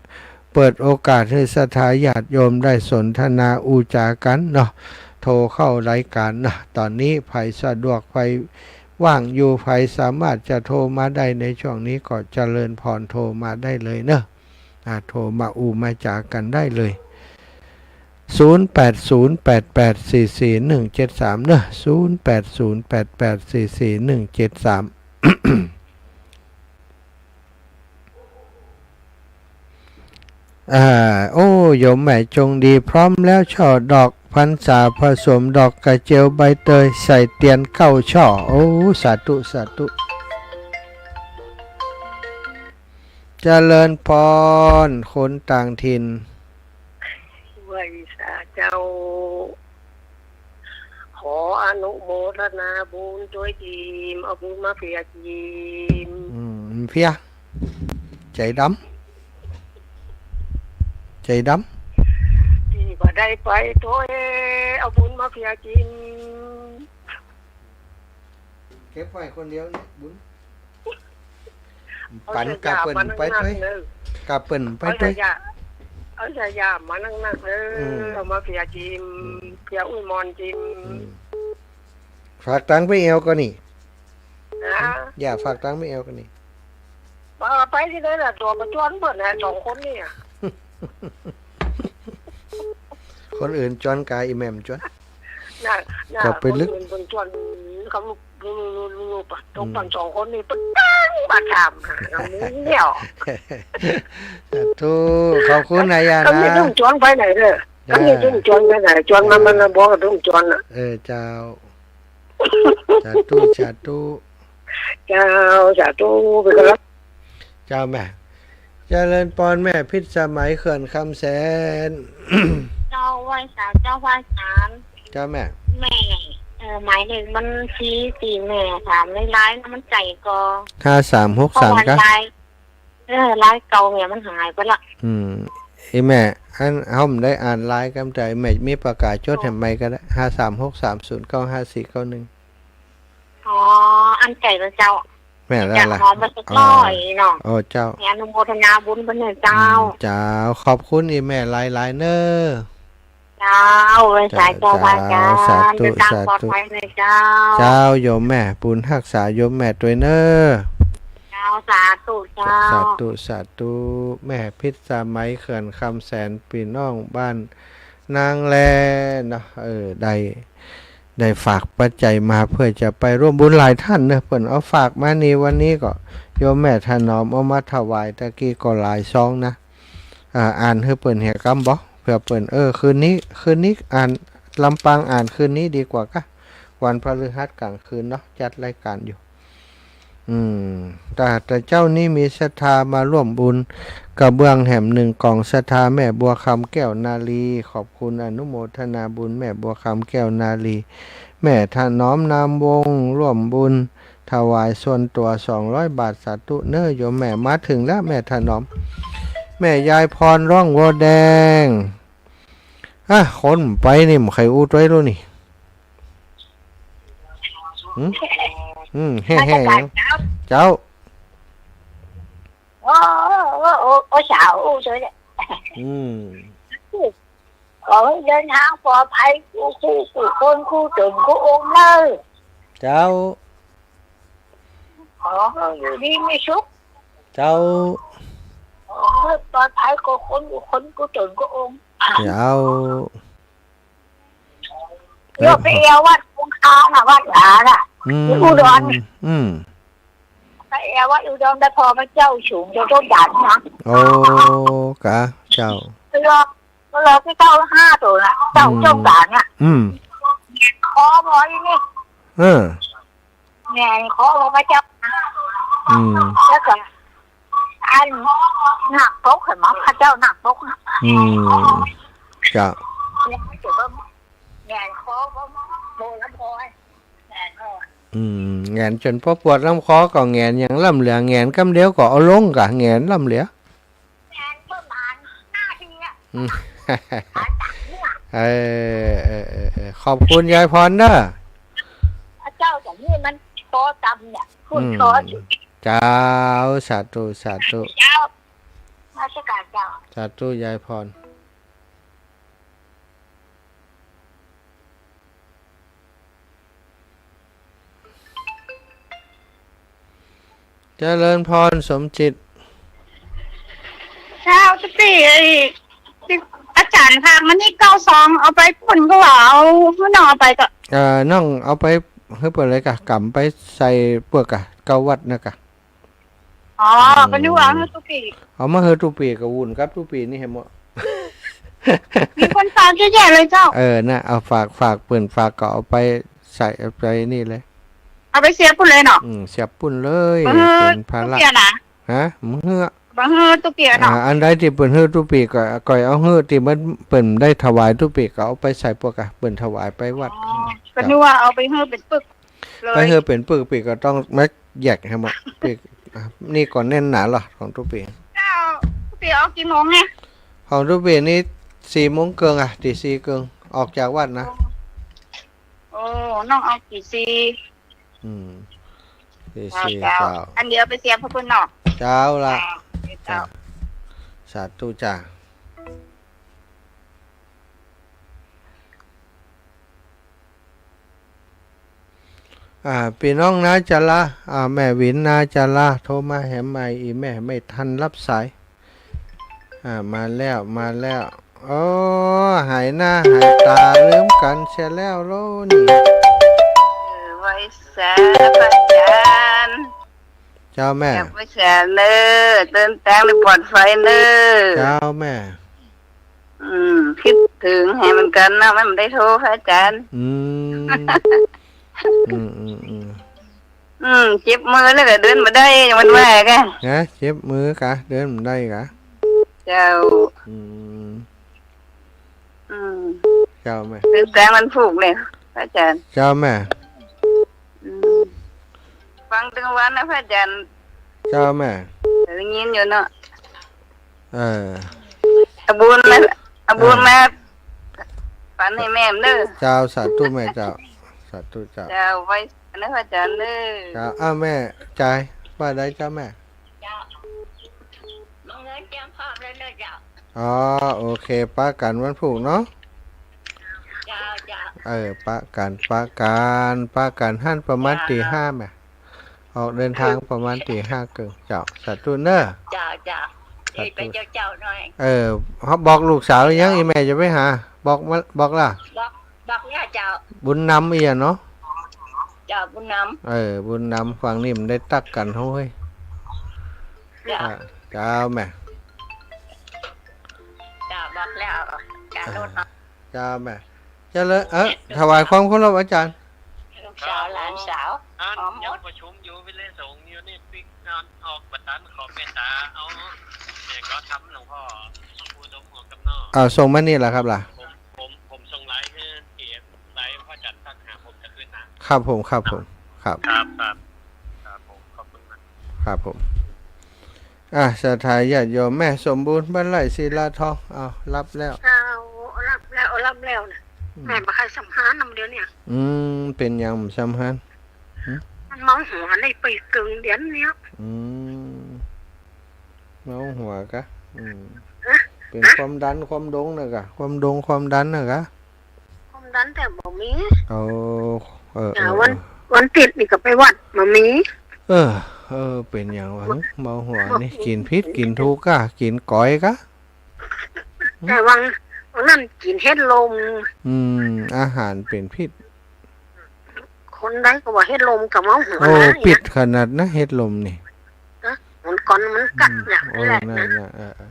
เปิดโอกาสหื้อศรัทธาญาติโยมได้สนทนาอู้จ๋ากั๋นเนาะ โทรเข้ารายก๋านนะ ต๋อนนี้ใผสะดวก ใผว่างอยู่ ใผสามารถจะโทรมาได้ในช่วงนี้ก็เจริญพรโทรมาได้เลยเนาะ อ่า โทรมาอู้มาจ๋ากั๋นได้เลย ศูนย์แปดศูนย์แปดแปดสี่สี่หนึ่งเจ็ดสาม เนาะ ศูนย์แปดศูนย์แปดแปดสี่สี่หนึ่งเจ็ดสาม อ่า โอ้ โยมแม่จงดี พร้อมแล้ว ช่อดอกพรรษาผสมดอกกระเจียวใบเตย ใส่เตียนเก้าช่อ โอ้ สาธุ สาธุ เจริญพร คนต่างถิ่น ไหว้สาเจ้า ขออนุโมทนาบุญตวยจิม เอาบุญมาเผื่อจิม อืม เผื่อ ใจ๋ดำ ใจ๋ดำ ตี้บ่ได้ไปตวย เอาบุญมาเผื่อจิม เก็บไว้คนเดียวเนี่ยบุญ ปั๋นก๋าเปิ้นไปตวย ก๋าเปิ้นไปตวย เอายา เอายามานักๆ เน่อ อืม เอามาเผื่อจิม อืม เผื่ออุ้ยมอนจิม อืม ฝากตังค์ไปแอ่วก่อนี่ ฮะ อย่าฝากตังค์ไปแอ่วก่อนี่ ไปตี้ไหนล่ะ ตั๋วมาจวนเปิ้นน่ะ สองคนนี่อะ คนอื่นจวนก๋า อี่แม่บ่จวน น่ะ น่ะ ก็ไปลึก คนอื่นเปิ้นจวน เขาลูกๆๆๆ ตก อืม ปันสองคนนี่เปิ้นตั้งมาถามหากันเนี่ย สาธุ ขอบคุณนะยานะ ก็มีต้องจวนไปไหนเด้อ จ้า ก็มีต้องจวนไปไหน จวนมา มันบอกว่าต้องจวนน่ะ เออ เจ้า สาธุ สาธุ เจ้า สาธุ ไปก่อนละ เจ้าแม่ เจริญปอนแม่พิษสมัยเขื่อนคำแสน เจ้าไหว้สาเจ้าไหว้สาม เจ้าแม่ แม่ เอ่อ หมายเลขบัญชีตี้แม่ถามในไลน์น่ะมันใจ้ก่อ ห้าสามหกสาม เพราะว่า ครับ ไลน์ เออ ไลน์เก่าแม่มันหายไปละ อืม อีแม่ อันเฮาบ่ได้อ่านไลน์กำ แต่แม่มีปากกาจดหื้อใหม่ก็ได้ ห้าสามหกสามศูนย์เก้าห้าสี่เก้าหนึ่ง อ๋อ อันใจ้ละเจ้า แม่นแล้วล่ะ อยากหอมไปสักร้อยเนาะ อ๋อ เจ้า แม่อนุโมทนาบุญเปิ้นเน่อเจ้า อืม เจ้า ขอบคุณอีแม่หลายๆ เน่อ เจ้า ไหว้สาเจ้า เจ้า พระอาจารย์ เจ้า สาธุ เดินตาง สาธุ ปลอดภัยเน่อเจ้า เจ้า โยมแม่ บุญฮักษาโยมแม่ตวยเน่อ เจ้า สาธุเจ้า สาธุ สาธุ แม่พิษสมัยเขื่อนคำแสน ปี้น้องบ้านนางแลเนาะ เออ ได้ ได้ฝากปัจจัยมาเพื่อจะไปร่วมบุญหลายท่านเนอะ เปิ้นเอาฝากมานี่ วันนี้ก็โยมแม่ถนอมเอามาถวายตะกี้ก็หลายซองนะ อ่า อ่านหื้อเปิ้นเหียกำบ่ เผื่อเปิ้น เออ คืนนี้ คืนนี้อ่าน ลำปางอ่านคืนนี้ดีกว่าก้า วันพฤหัสกลางคืนเนาะ จัดรายการอยู่ อืม แต่ แต่เจ๊านี้มีศรัทธามาร่วมบุญกระเบื้องแหมหนึ่งกล่อง ศรัทธาแม่บัวคำแก้วนาลี ขอบคุณอนุโมทนาบุญแม่บัวคำแก้วนาลี แม่ถนอม นามวงศ์ ร่วมบุญ ถวายส่วนตั๋ว สองร้อยบาท สาธุเน้อโยมแม่ มาเถิงแล้ว แม่ถนอม แม่ยายพร ร่องวัวแดง อ่ะ คนไปนี่ บ่ใค่อู้ตวยลูกนี่ หืม อืม แฮ่ๆ เจ้า เจ้า โอ้ โอ้ โอ้ โอ้ เจ้า อู้ตวยเนี่ย อืม ขอหื้อเดินทางปลอดภัย กู้ กู้ กู้คน กู้ต๋น กู้องค์เน้อ เจ้า ขอหื้ออยู่ดีมีสุข เจ้า ขอหื้อปลอดภัย กู้คน กู้คน กู้ต๋น กู้องค์ เจ้า โยมไปแอ่ววัดคงคาน่ะ วัดหลาน่ะ อืม ที่อุดร อืม ไปแอ่ววัดอุดร ไปผ่อพระเจ้าสูง เจ้าต้นตาลนะ โอ้ กะ เจ้า ไปรอ ไปรอตี้เจ้าห้าต๋นน่ะ เจ้า อืม ต้นตาลน่ะ อืม ขอบอกอีนี่ เออ แหงนขอบอกพระเจ้า อืม แล้วก็ อันนักตก หันมา พระเจ้านักตก อืม เจ้า แหงนขอบอก โบราณพอ แหงนขอ อืม แหงนจ๋นปอปวดลำคอก็แหงนอย่างล้ำเหลือ แหงนกำเดียวก็เอาลงกะ แหงนล้ำเหลือ แหงนประมาณห้าทีอะ อืม อาจารย์เนี่ย เออ เออ เออ เออ ขอบคุณยายพรเน้อ พระเจ้าจ๋านี่มันตอตำเนี่ย พูด อืม ตออยู่ เจ้า สาธุ สาธุ เจ้า นมัสการเจ้า สาธุ ยายพร เจริญพร สมจิต เจ้า ตุ๊ปี้ ไอ้ ตี้อาจ๋ารย์ฝากมานี่ เก้าสอง เอาไปปุ้นก็ว่า เอา น้องเอาไปก็ เอ่อ น้องเอาไปหื้อเปิ้นเลยกะ ก๋ำไปใส่เปื้อกกะ เก้าวัดนะกะ อ๋อ อืม ก็นึกว่าหื้อตุ๊ปี้ เอามาหื้อตุ๊ปี้ก็วุ่นกับตุ๊ปี้นี่หื้อหมด มีคนฝากเยอะแยะเลยเจ้า เออ น่ะ เอาฝาก ฝากเปิ้น ฝากก็เอาไปใส่ เอาไปนี่เลย เอาไปเสียบปุ้นเลยเนาะ อืม เสียบปุ้นเลย เออ เป๋นภาระ ตุ๊ปี้นะ ฮะ บ่หื้อ บ่หื้อตุ๊ปี้เนาะ อ่า อันใดตี้เปิ้นหื้อตุ๊ปี้ก็ ก็เอาหื้อตี้มัน เปิ้นได้ถวายตุ๊ปี้ก็เอาไปใส่เปื้อกกะ เปิ้นถวายไปวัด อ๋อ ก็นึกว่าเอาไปหื้อเป๋นปึก เลย ไปหื้อเป๋นปึก ตุ๊ปี้ก็ต้องมาแยกหื้อหมด ตุ๊ปี้ อ่ะ นี่ก็แน่นหนาเหรอ ของตุ๊ปี้ เจ้า ตุ๊ปี้ออกกี่โมงเนี่ย ของตุ๊ปี้นี่สี่โมงเกิ่งอะ ตีสี่เกิ่ง ออกจากวัดนะ โอ้ น้องออกตีสี่ อืม ตีสี่ เจ้า เจ้า อันเดียวไปเสียบพระคุณเนาะ เจ้าละ เจ้า เจ้า สาธุจ้า อ่า ปี้น้องนาจารา อ่า แม่หวินนาจารา โทรมาแหมใหม่ อีแม่ไม่ทันรับสาย อ่า มาแล้ว มาแล้ว โอ้ หายหน้าหายต๋าลืมกั๋นเสียแล้วโลนี่ เออ ไหว้สาพระอาจ๋ารย์ เจ้าแม่ กลับไหว้สาเน้อ เดินตางได้ปลอดภัยเน้อ เจ้าแม่ อืม กึ๊ดเถิงหื้อเหมือนกั๋นเนาะ มันบ่ได้โทร พระอาจ๋ารย์ อืม อืม อืม อืม อืม เจ็บมือแล้วก็เดินบ่ได้ มันว่ากะ นะ เจ็บมือกะ เดินบ่ได้กะ เจ้า อืม อืม เจ้าแม่ เดินตางวันพูกเลย พระอาจ๋ารย์ เจ้าแม่ อืม ฟังตึงวันนะ พระอาจ๋ารย์ เจ้าแม่ ได้ยินอยู่เนาะ เออ เอาบุญมา เอาบุญมา อ่า ปันหื้อแม่เน้อ เจ้า สาธุแม่เจ้า สาธุเจ้า เจ้า ไหว้สาเน้อ พระอาจ๋ารย์เน้อ เจ้า อ้าว แม่จ๋าย ว่าใดเจ้าแม่ เจ้า บังเอิญเตรียมพร้อมแล้วเน้อเจ้า อ๋อ โอเค ปะกั๋นวันพูกเนาะ เจ้า เจ้า เออ ปะกั๋น ปะกั๋น ปะกั๋นหั้นประมาณ เจ้า ตี๋ห้าแม่ ออกเดินตางประมาณตี๋ห้าเกิ่ง เจ้า สาธุเน้อ เจ้า เจ้า สาธุ เอ้ย ไปเจ้า เจ้าหน่อย เออ บอกลูกสาวยัง อีแม่จะไปหา บอกมา บอกละ บอก บอกเนี่ยเจ้า บุญนำเอียเนาะ เจ้า บุญนำ เออ บุญนำ ฝั่งนี้มันได้ตักกั๋น โฮ้ย เจ้า อ่ะ เจ้าแม่ เจ้า บอกแล้ว เจ้า อ่า โลดเนาะ เจ้าแม่ เจริญ เออ ถวายความเคารพอาจ๋ารย์ ลูกสาวหลานสาว อัน อ๋อ ยังประชุมอยู่ วิเลศสงฆ์อยู่นี่ ปิ๊กนอนออกบัดนั้น ขอเมตตา เอา เนี่ย ก็ทำหลวงพ่อ พระครูสมหมวกกับนอก อ่า ส่งมานี่แหละครับล่ะ ผม ผม ผมส่งไลน์ให้เกียรติ ไลน์พระอาจ๋ารย์ทักหาผมจาก ครับผม ครับผม ครับ ครับ ครับ ครับผม ขอบคุณมาก ครับผม อ่ะ ศรัทธาญาติโยม แม่สมบูรณ์ บ้านไร่ศิลาทอง เอา รับแล้ว เจ้า รับแล้ว รับแล้วนะ อืม แม่บ่ใค่สำราญนำเดี๋ยวเนี่ย อืม เป๋นหยังบ่สำราญ หืม มันเมาหัวได้ไปเกิงเดือนเนี่ย อืม เมาหัวกะ อืม ฮะ เป๋นความดัน ความดงน่ะกะ ความดง ความดันน่ะกะ ความดันแต่บ่มี เอา เออ เนี่ย เออ วัน เออ วันติดนี่ก็ไปวัด บ่มี เออ เออ เป๋นหยังวะ เมาหัวนี่ กิ๋นผิด กิ๋นถูกกะ กิ๋นก๋อยกะ แต่ว่าวันนั้นกิ๋นเห็ดลม อืม อาหารเป๋นผิด คนใดก็ว่าเห็ดลมกับเมาหัว โอ้ นะ ผิดขนาดนะ เห็ดลมนี่ นะ มันก่อนมันกัด อืม เนี่ย โอ้ แหละ นั่น นะ น่ะ เออ เออ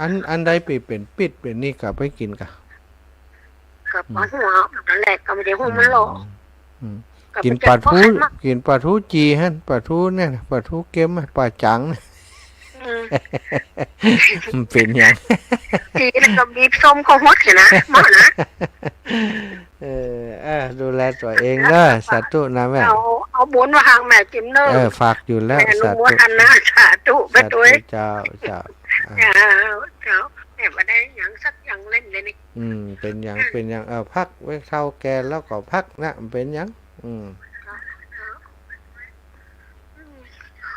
อัน อันใดไปเป๋นผิดเป๋นนี่กะไปกิ๋นกะ กับ อืม เมาหัวนั่นแหละ ก็บ่ได้ฮู้มันหรอก อืม อืม ก็ไป กิ๋นป๋าทู๋ กิ๋นป๋าทู๋จี่หั้น ป๋าทู๋เนี่ย ป๋าทู๋เก็มอะ ป๋าจ๋างเนี่ย อืม มันเป๋นหยัง จี่แล้วก็บีบส้มเข้าหมดเลยนะ เมานะ เออ เออ ดูแลตั๋วเองเน่อ สาธุนะแม่ เอา เอาบุญมาหาแม่จิ๋มเน่อ เออ ฝากอยู่แล้ว แม่อนุโมทนา สาธุ สาธุไปตวย สาธุเจ้า เจ้า อ่ะ เจ้า เจ้า แม่บ่ได้หยังสักอย่างเล่นเลยนี่ อืม เป๋นหยัง เป๋นหยัง เออ พักไว้ เฒ่าแก่แล้วก็พักนะ เป๋นหยัง อืม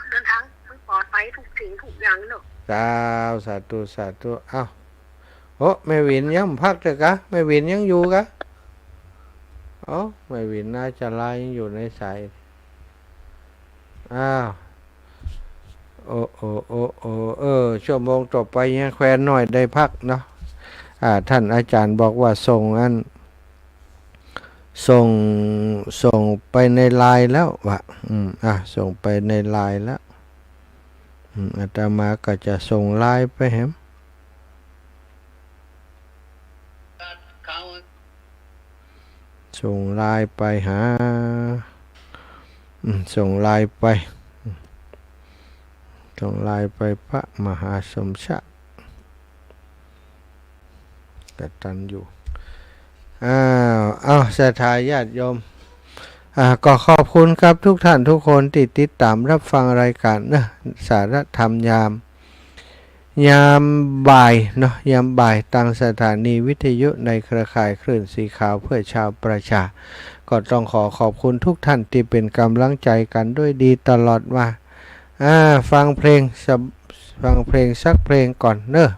เดินทางมันปลอดภัยทุกสิ่งทุกอย่างเนาะ เจ้า สาธุ สาธุ เอ้า โอ้ แม่วินยังพักเตื้อกะ แม่วินยังอยู่กะ โอ้ แม่วินน่าจะลายังอยู่ในสาย อ้าว โอ้ โอ้ โอ้ โอ้ เออ ชั่วโมงต่อไปยังแควนน้อยได้พักเนาะ อ่า ท่านอาจารย์บอกว่าส่งอัน ส่ง ส่งไปในไลน์แล้ววะ อืม อ่ะ ส่งไปในไลน์แล้ว อืม อาตมาก็จะส่งไลน์ไปแหม ส่งไลน์ไปหา อืม ส่งไลน์ไป อืม ส่งไลน์ไปพระมหาสมชาติ กตัญญู อ้าว เอ้า ศรัทธาญาติโยม อ่า ก็ขอบคุณครับทุกท่านทุกคนตี้ติดต๋ามรับฟังรายก๋านเนาะ สาระธรรมยาม ยามบ่ายเนาะ ยามบ่ายตางสถานีวิทยุในเครือข่ายคลื่นสีขาวเพื่อชาวประชา ก็ต้องขอขอบคุณทุกท่านตี้เป๋นก๋ำลังใจ๋กั๋นด้วยดีตลอดมา อ่า ฟังเพลงสัก ฟังเพลงสักเพลงก่อนเนาะ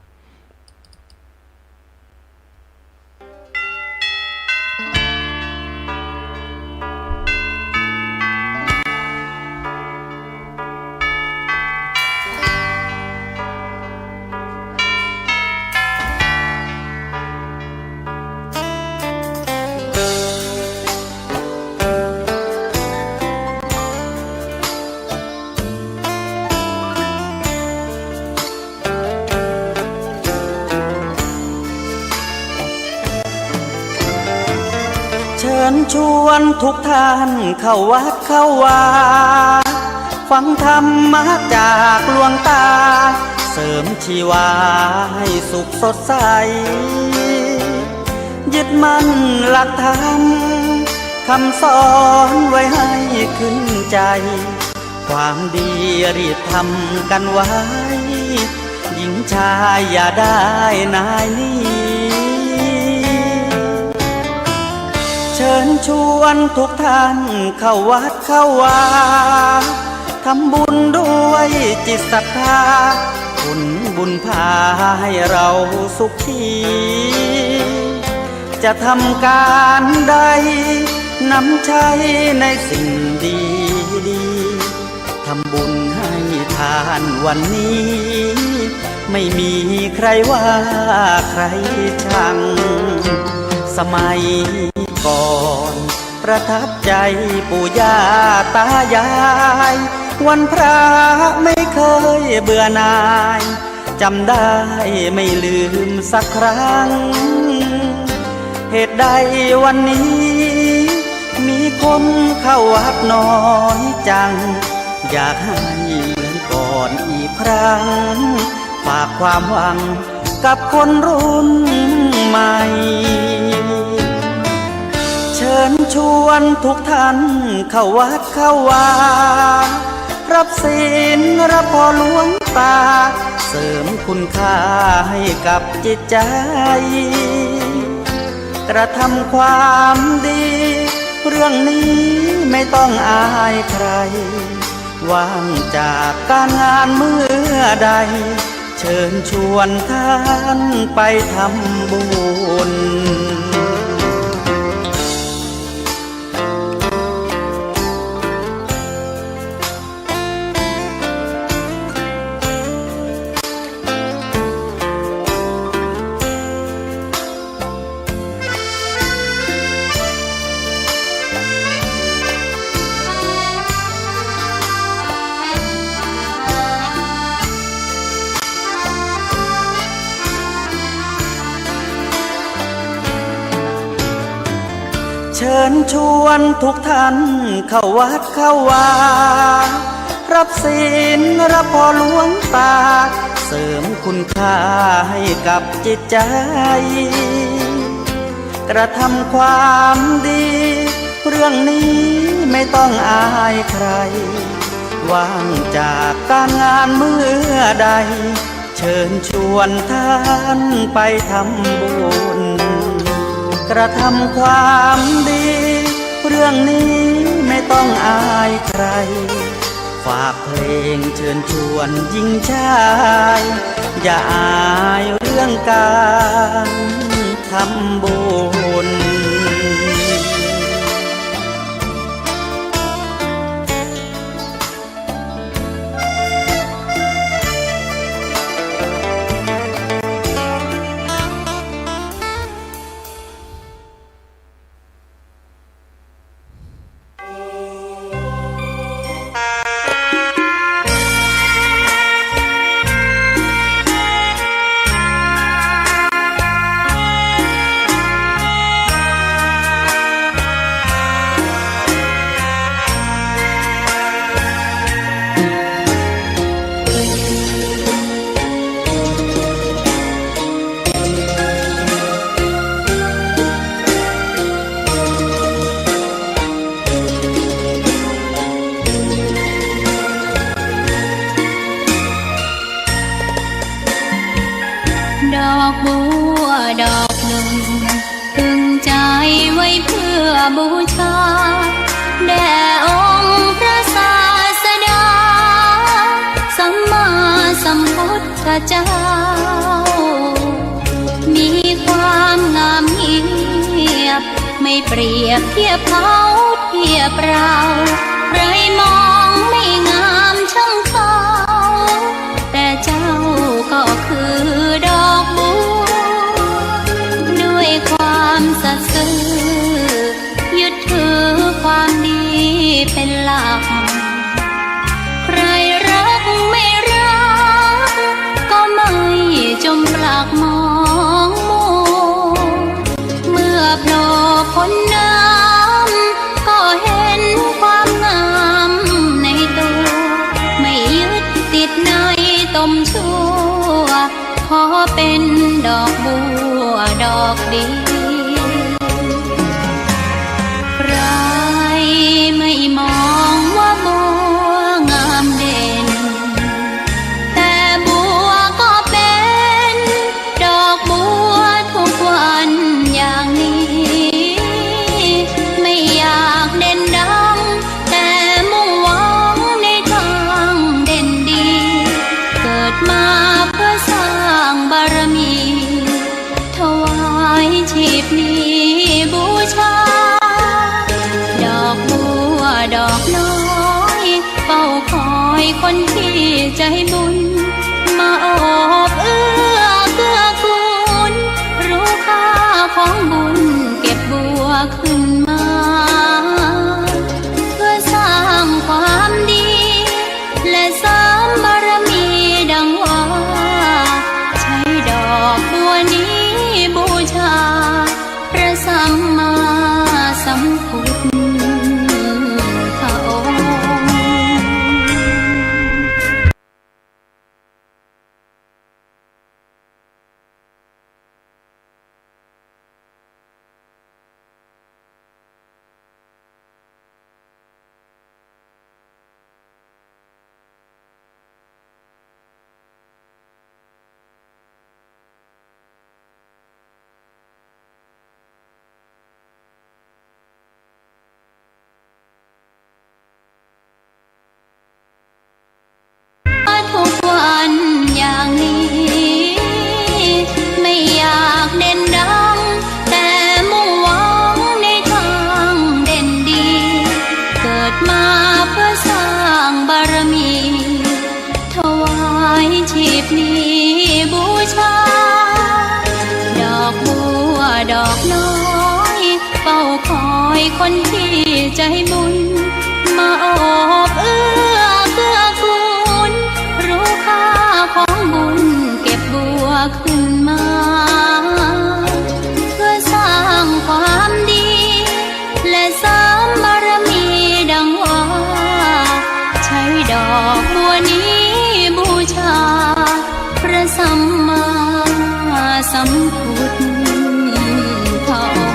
เชิญชวนทุกท่านเข้าวัดเข้าวา ฟังธรรมะจากหลวงตา เสริมชีวาให้สุขสดใส ยึดมั่นหลักธรรม คำสอนไว้ให้ขึ้นใจ ความดีรีบทำกันไว้ หญิงชายอย่าได้นายหนี เชิญชวนทุกท่านเข้าวัดเข้าวา ทำบุญด้วยจิตศรัทธา ผลบุญพาให้เราสุขี จะทำการใด นำใช้ในสิ่งดีๆ ทำบุญให้ทานวันนี้ ไม่มีใครว่าใครชัง สมัยก่อนประทับใจปู่ย่าตายาย วันพระไม่เคยเบื่อหน่าย จำได้ไม่ลืมสักครั้ง เหตุใดวันนี้มีคนเข้าวัดน้อยจัง อยากให้เหมือนก่อนอีกครั้ง ฝากความหวังกับคนรุ่นใหม่ เชิ ญชวนทุกท่านเข้าวัดเข้าวา รับศีลรับพรหลวงตา เสริมคุณค่าให้กับจิตใจ กระทำความดี เรื่องนี้ไม่ต้องอายใคร ว่างจากการงานเมื่อใด เชิญชวนท่านไปทำบุญ เชิญชวนทุกท่านเข้าวัดเข้าวา รับศีลรับพรหลวงตา เสริมคุณค่าให้กับจิตใจ กระทำความดี เรื่องนี้ไม่ต้องอายใคร ว่างจากการงานเมื่อใด เชิญชวนท่านไปทำบุญ กระทำความดี เรื่องนี้ไม่ต้องอายใคร ฝากเพลงเชิญชวนหญิงชาย อย่าอายเรื่องการทำบุญ ดอกบัวดอกหนึ่ง ตึงใจไว้เพื่อบูชา แด่องค์พระศาสดา สัมมาสัมพุทธเจ้า มีความงามเงียบ ไม่เปรียบเทียบเขาเทียบเรา ใครมองไม่งามช่างเขา แต่เจ้าก็คือดอกบัว ด้วยความสัตย์ซื่อ ยึดถือความดีเป็นหลัก ใครรักไม่รัก ก็ไม่จมปลักมองมัว เมื่อโผล่พ้นน้ำ ก็เห็นความงามในตัว ไม่ยึดติดในตมชั่ว ขอเป็นดอกบัวดอกเดียว ใครไม่มองว่าบัวงามเด่น แต่บัวก็เป็นดอกบัวทุกวันอย่างนี้ ไม่อยากเด่นดัง แต่มุ่งหวังในทางเด่นดี เกิดมาเพื่อสร้างบารมี ถวายชีพนี้บูชา ดอกบัวดอกน้อย เฝ้าคอยคนที่ใจบุญ มาโอบเอื้อเกื้อกูล รู้ค่าของบุญเก็บบัวขึ้นมา เพื่อสร้างความดี และเสริมบารมีดังว่า ใช้ดอกบัวนี้บูชา พระสัมมาสัมพุทธองค์ คนที่ใจ๋บุญ มาโอบเอื้อเกื้อกูล ฮู้ค่าของบุญเก็บบัวขึ้นมา เพื่อสร้างความดี และเสริมบารมีดังว่า ใช้ดอกบัวนี้บูชา พระสัมมาสัมพุทธองค์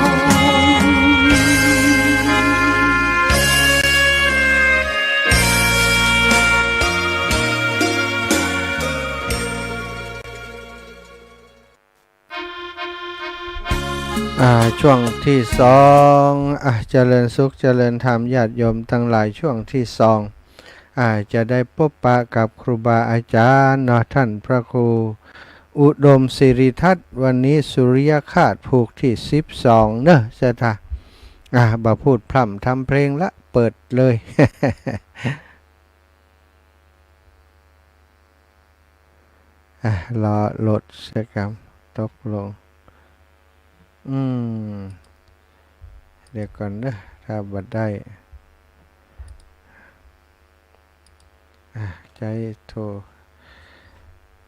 อ่า ช่วงตี้สอง อ่า เจริญสุข เจริญธรรม ญาติโยมตังหลาย ช่วงตี้สอง อ่า จะได้ปบปะกับครูบาอาจ๋ารย์เนาะ ต้านพระครูอุดมสิริทัศน์ วันนี้สุริยคราสผูกตี้สิบสองเนาะ ศรัทธา อ่า บ่พูดพร่ำทำเพลงละ เปิดเลย อ่ะ รอโหลดสักกำ ตกลง อืม เดี๋ยวก่อนเด้อ ถ้าบ่ได้ อ่ะ ใจ๊โทร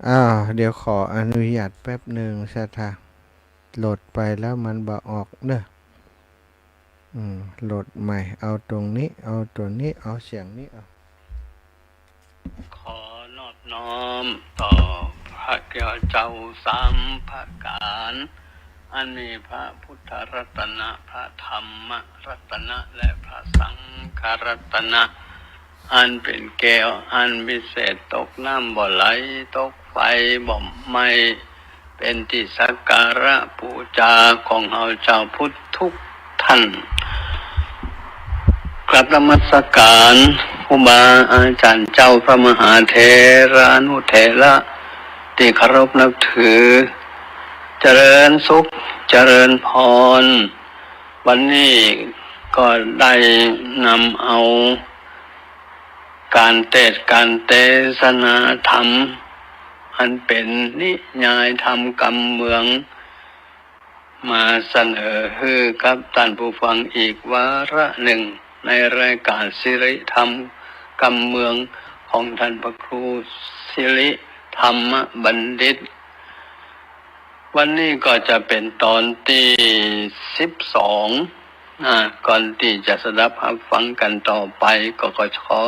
อ้าว เดี๋ยวขออนุญาตแป๊บหนึ่ง ศรัทธา โหลดไปแล้วมันบ่ออกเด้อ อืม โหลดใหม่ เอาตรงนี้ เอาตั๋วนี้ เอาเสียงนี้ เอา ขอนอบน้อมต่อพระแก้วเจ้าสามประก๋าร อันมีพระพุทธรัตนะ พระธรรมรัตนะ และพระสังฆรัตนะ อันเป๋นแก้วอันวิเศษ ตกน้ำบ่ไหล ตกไฟบ่ไหม้ เป๋นตี้สักการะปู๋จาของเฮาจาวพุทธทุกท่าน กราบนมัสก๋ารครูบาอาจ๋ารย์เจ้า พระมหาเถรานุเถระตี้เคารพนับถือ เจริญสุข เจริญพร วันนี้ก็ได้นำเอา ก๋านเตสน์ก๋านเตสนาธรรม อันเป๋นนิยายธรรมกำเมือง มาเสนอหื้อกับต้านผู้ฟังอีกวาระนึ่ง ในรายก๋านสิริธรรมกำเมืองของต้านพระครูสิริธรรมบัณฑิต วันนี้ก็จะเป๋นต๋อนตี้สิบสอง อ่า ก่อนตี้จะสดับฮับฟังกั๋นต่อไป ก็ ก็ขอ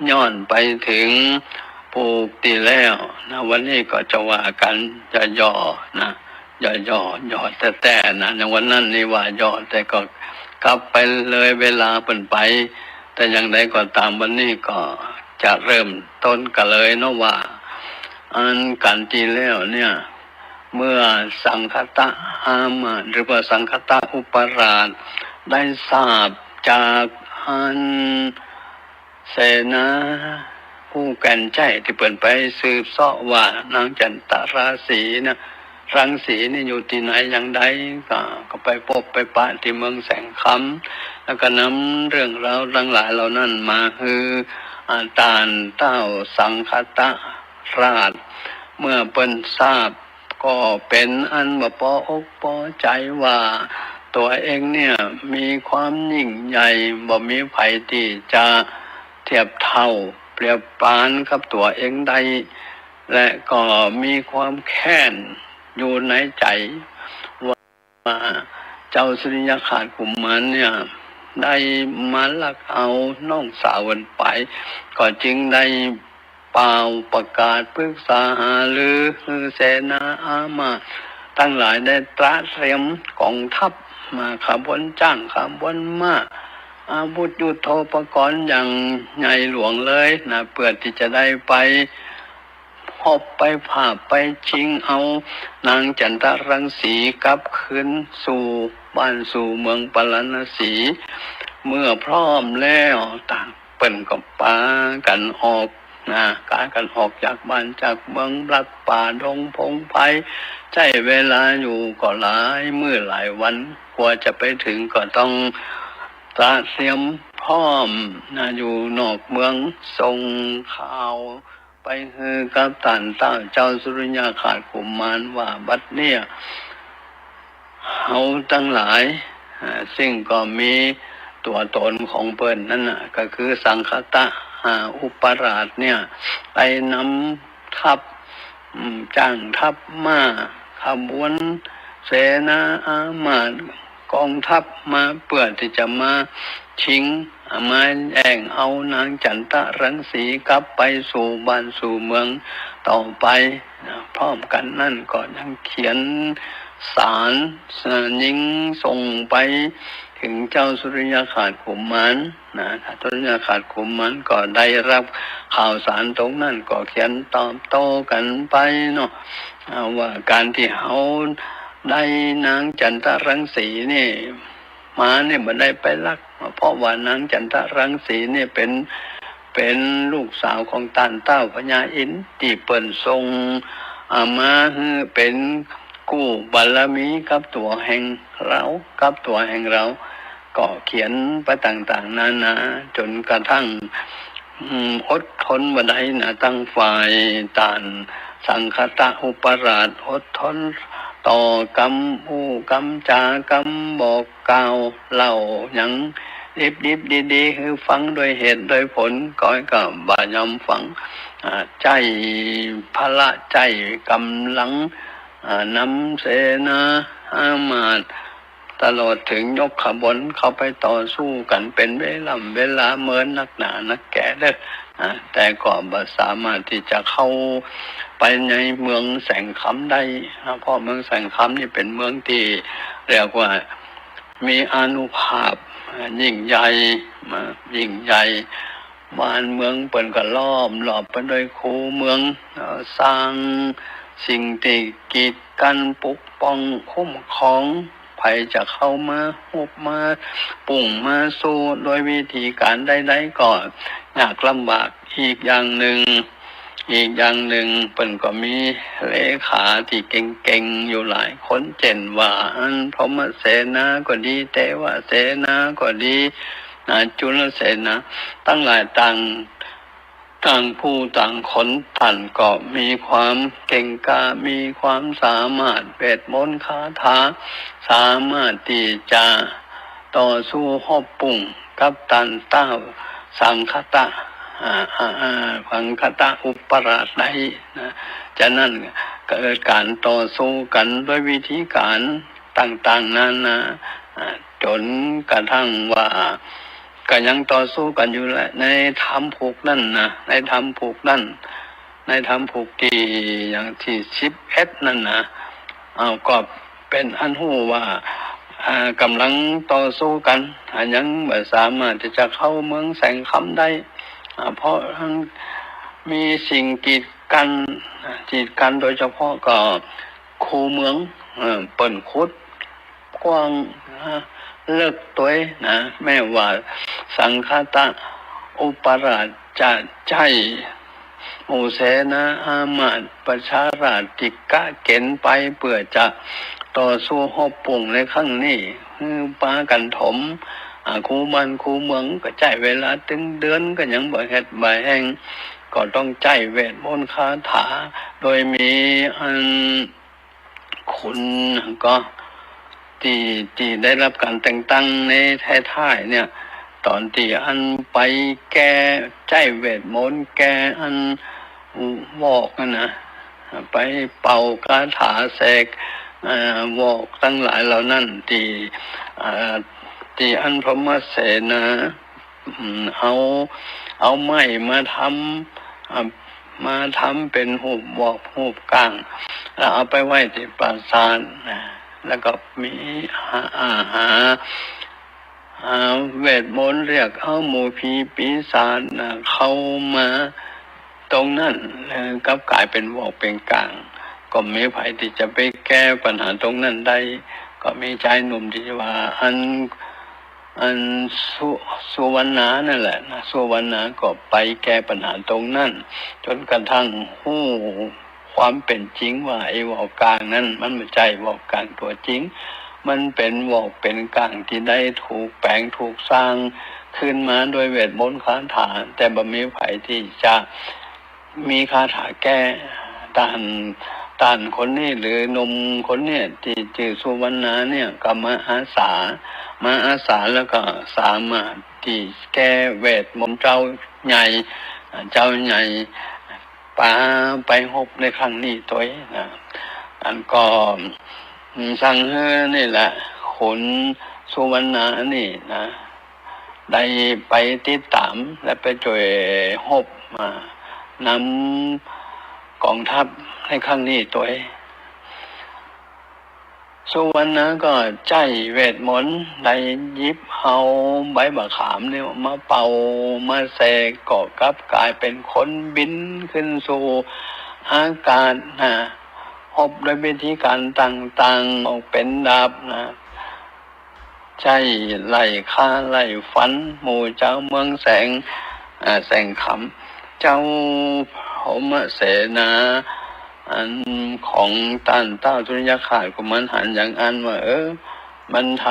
ย้อนไปเถิงปู๊กตี้แล้วนะ วันนี้ก็จะว่ากั๋นย่อๆ นะ ย่อๆ ย่อแต๊ๆ นะ ในวันนั้นนี่ว่าย่อ แต่ก็กลับไปเลยเวลาเปิ้นไป แต่อย่างใดก็ต๋าม วันนี้ก็จะเริ่มต้นกั๋นเลยเนาะว่า อันก๋านตี้แล้วเนี่ย เมื่อสังคตะอามาตย์ หรือว่าสังคตะอุปราช ได้ทราบจากอันเสนาผู้แก่นใจ๊ตี้เปิ้นไปสืบเซาะว่านางจันตะราศีนะ รังสีนี่อยู่ตี้ไหนอย่างใด ก็ ก็ไปปบไปปะตี้เมืองแสงคำ แล้วก็นำเรื่องราวตังหลายเหล่านั้นมาหื้อ อ่า ต้านเต้าสังคตะราช เมื่อเปิ้นทราบ ก็เป๋นอันบ่ปออกปอใจ๋ว่าตั๋วเองเนี่ยมีความยิ่งใหญ่ บ่มีใผตี้จะเทียบเท่าเปรียบปานกับตั๋วเองได้ และก็มีความแค้นอยู่ในใจ๋ว่า ว่าเจ้าสุริยคราสกุมารเนี่ยได้มาลักเอาน้องสาวเปิ้นไป ก็จึงได้ป่าวประกาศปรึกษาหารือหื้อเสนาอามาตย์ตังหลายได้ตระเตรียมก๋องทัพมา ขบวนจ๊าง ขบวนม้า อาวุธยุทโธปกรณ์อย่างใหญ่หลวงเลยนะ เปื้อตี้จะได้ไป ฮบไปผาบไปจิงเอานางจันตะรังสีกลับคืนสู่บ้านสู่เมืองปาราณสี เมื่อพร้อมแล้วต่างเปิ้นก็ปากั๋นออกนะ ปากั๋นออกจากบ้านจากเมือง ลัดป่าดงพงไพร ใจ๊เวลาอยู่ก็หลายมื้อหลายวัน กว่าจะไปเถิงก็ต้องตระเตรียมพร้อมนะ อยู่นอกเมือง ส่งข่าว ไปหื้อกับต้านเต้าเจ้าสุริยคราสกุมารว่าบัดเนี่ย เฮาตังหลาย อ่า ซึ่งก็มีตั๋วต๋นของเปิ้นนั้นน่ะ ก็คือสังคตะ อ่า อุปราชเนี่ย ไปนำทัพ อืม จ้างทัพม้า ขบวนเสนาอามาตย์ ก๋องทัพมาเปื้อตี้จะมาชิง มาแย่งเอานางจันทรังสีกลับไปสู่บ้านสู่เมืองต่อไปนะ พร้อมกั๋นนั้นก็ยังเขียนสาร เอ่อ ยิงส่งไปเถิงเจ้าสุริยคราสกุมารนะ สุริยคราสกุมารก็ได้ฮับข่าวสารตรงนั้นก็เขียนตอบโต้กั๋นไปเนาะ อ่า ว่าก๋านตี้เฮาได้นางจันทรังสีนี่ มาเนี่ยบ่ได้ไปลัก เพราะว่านางจันทรังสีเนี่ยเป๋น เป๋นลูกสาวของต้านเต้าพญาอินทร์ ตี้เปิ้นส่ง อ่า มาหื้อเป๋นกู้บารมีกับตั๋วแห่งเฮา กับตั๋วแห่งเฮา ก็เขียนไปต่างๆ นานา จ๋นกระทั่ง อืม อดทนบ่ได้นะ ตังฝ่ายต้านสังคตะอุปราช อดทนต่อกำอู้กำจากำบอก กล่าวเล่าหยังดิบๆ ดีๆ หื้อฟังโดยเหตุโดยผล ก็ ก็บ่ยอมฟัง อ่า ใจ๊พละใจ๊ก๋ำลัง อ่า นำเสนาอามาตย์ ตลอดเถิงยกขบวนเข้าไปต่อสู้กั๋นเป๋นเวล่ำเวลาเมินนักหนานักแก่เด้อ อ่า แต่ก็บ่สามารถตี้จะเข้าไปในเมืองแสงคำได้นะ เพราะเมืองแสงคำนี่เป๋นเมืองตี้เรียกว่า มีอานุภาพ อ่า ยิ่งใหญ่ มา ยิ่งใหญ่ บ้านเมืองเปิ้นก็ล้อมรอบไปโดยคูเมือง เอ่อ สร้างสิ่งตี้กีดกั๋น ปกป้องคุ้มครอง ใผจะเข้ามาฮบมาปุ้งมาสู้โดยวิธีก๋านใดๆ ก็ยากลำบาก อีกอย่างนึ่ง อีกอย่างนึ่ง เปิ้นก็มีเลขาตี้เก่งๆ อยู่หลายคน เจ้นว่าอันพรหมเสนาก็ดี เทวเสนาก็ดี นะ จุลเสนา ตังหลายต่าง ต่างผู้ต่างคน ต้านก็มีความเก่งกล้า มีความสามารถเวทมนต์คาถา สามารถตี้จะต่อสู้ฮบปุ้ง กับต้านเต้าสังคตะ อ่า อ่า อ่า สังคตะอุปราชได้นะ ฉะนั้นเกิดก๋านต่อสู้กั๋นโดยวิธีก๋านต่างๆ นานา อ่า จ๋นกระทั่งว่าก็ยังต่อสู้กั๋นอยู่แหละ ในถ้ำผูกนั้นนะ ในถ้ำผูกนั้น ในถ้ำผูกตี้อย่างตี้สิบเอ็ดนั้นนะ เอา ก็เป๋นอันฮู้ว่า อ่า ก๋ำลังต่อสู้กั๋น อ่า ยังบ่สามารถตี้จะเข้าเมืองแสงคำได้ อ่า เพราะยังมีสิ่งกีดกั๋น อ่า กีดกั๋นโดยเฉพาะก็คูเมือง เอ่อ เปิ้นขุดกว้างนะ เลิกตวยนะ แม้ว่าสังคตะอุปราชจะใจ๊ หมู่เสนาอามาตย์ประชาราษฎร์ตี้กะเก๋ณฑ์ไปเปื้อจะต่อสู้ฮบปุ้งในครั้งนี้ หื้อปากั๋นถม อ่า คูบ้านคูเมือง ก็ใจ๊เวลาตึงเดือนก็ยังบ่เฮ็ดบ่แฮง ก็ต้องใจ๊เวทมนต์คาถา โดยมีอัน ขุนก็ตี้ ตี้ได้ฮับก๋านแต่งตั้งในท้ายๆ เนี่ย ต๋อนตี้อันไปแก้ ใจ๊เวทมนต์แก้อันวอกนั้นนะ ไปเป่าคาถาเสก เอ่อ วอกตังหลายเหล่านั้น ตี้ เอ่อ ตี้อันพรหมเสนา อืม เอา เอาไม้มาทำ อ่า มาทำเป๋นฮูปวอกฮูปก้าง แล้วเอาไปไว้ตี้ปราสาทนะ แล้วก็มีอา อาหา อ่า เวทมนต์เรียกเอาหมู่ผีปีศาจนะเข้ามาตรงนั้น แล้วกลับก๋ายเป๋นวอกเป๋นก้าง ก็บ่มีใผตี้จะไปแก้ปัญหาตรงนั้นได้ ก็มีจายหนุ่มตี้ว่าอัน อันสุ สุวรรณานั่นแหละนะ สุวรรณาก็ไปแก้ปัญหาตรงนั้น จ๋นกระทั่งฮู้ความเป๋นจริงว่าไอ้วอกก้างนั้นมันบ่ใจ้วอกก้างตั๋วจริง มันเป๋นวอกเป๋นก้างตี้ได้ถูกแป๋งถูกสร้างขึ้นมาโดยเวทมนต์คาถา แต่บ่มีใผตี้จะ มีคาถาแก้ ต้าน ต้านคนนี้หรือหนุ่มคนนี้ตี้จื้อสุวรรณาเนี่ยก็มาอาสา มาอาสาแล้วก็สามารถตี้แก้เวทมนต์เจ้าใหญ่ เจ้าใหญ่ปาไปฮบในครั้งนี้ตวยนะ อันก็ อืม สั่งหื้อนี่แหละ ขุนสุวรรณานี่นะ ได้ไปติดต๋ามและไปจ้วยฮบ อ่า นำก๋องทัพในครั้งนี้ตวย สุวรรณาก็ใจ๊เวทมนต์ ได้หยิบเอาใบบ่าขามเนี่ยมาเป่ามาเสก ก็กลับก๋ายเป๋นคนบินขึ้นสู่อากาศนะ ฮบโดยวิธีก๋านต่างๆ ออกเป๋นดาบนะ ใจ๊ไล่ฆ่าไล่ฟันหมู่จาวเมืองแสง อ่า แสงคำ เจ้าพรหมเสนา อันของต้านต้าวสุริยคราสกุมารหันต์อย่างอั้นว่า เออ มันท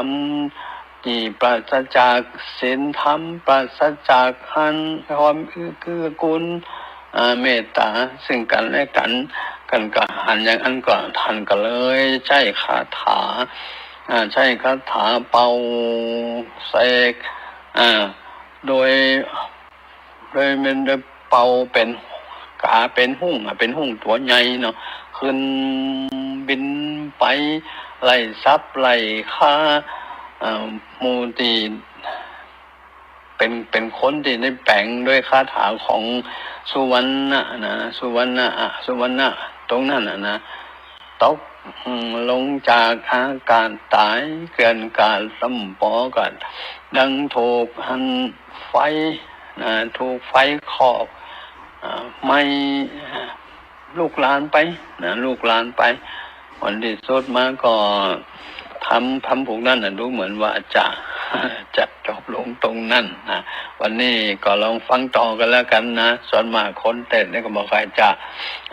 ำตี้ปราศจากศีลธรรม ปราศจากอันความเกื้อกูล อ่า เมตต๋าซึ่งกั๋นและกั๋น กั๋นก็หันอย่างอั้นก็ ต้านก็เลยใจ๊คาถา อ่า ใจ๊คาถาเป่าเสก อ่า โดย โดยมันได้เป่าเป๋นก๋าเป๋นฮุ้ง อ่ะ เป๋นฮุ้งตั๋วใหญ่เนาะ ขึ้นบินไปไล่สับไล่ฆ่า อ่า หมู่ตี้เป๋น เป๋นคนตี้ได้แป๋งด้วยคาถาของสุวรรณะนะ สุวรรณะ อ่ะ สุวรรณะตรงนั้นน่ะนะ ตก อืม ลงจากอากาศต๋าย เกลื่อนกลาดล่ำปอกั๋น ดังถูกอันไฟนะ ถูกไฟคอก อ่า ไหม้ อ่า ลุกลามไปนะ ลุกลามไป วันตี้สุดมาก็ธรรม ธรรมผูกนั้นน่ะ ดูเหมือนว่าจะ จะจบลงตรงนั้นนะ วันนี้ก็ลองฟังต่อกั๋นแล้วกั๋นนะ ส่วนมากคนเตศน์นี่ก็บ่ค่อยจะ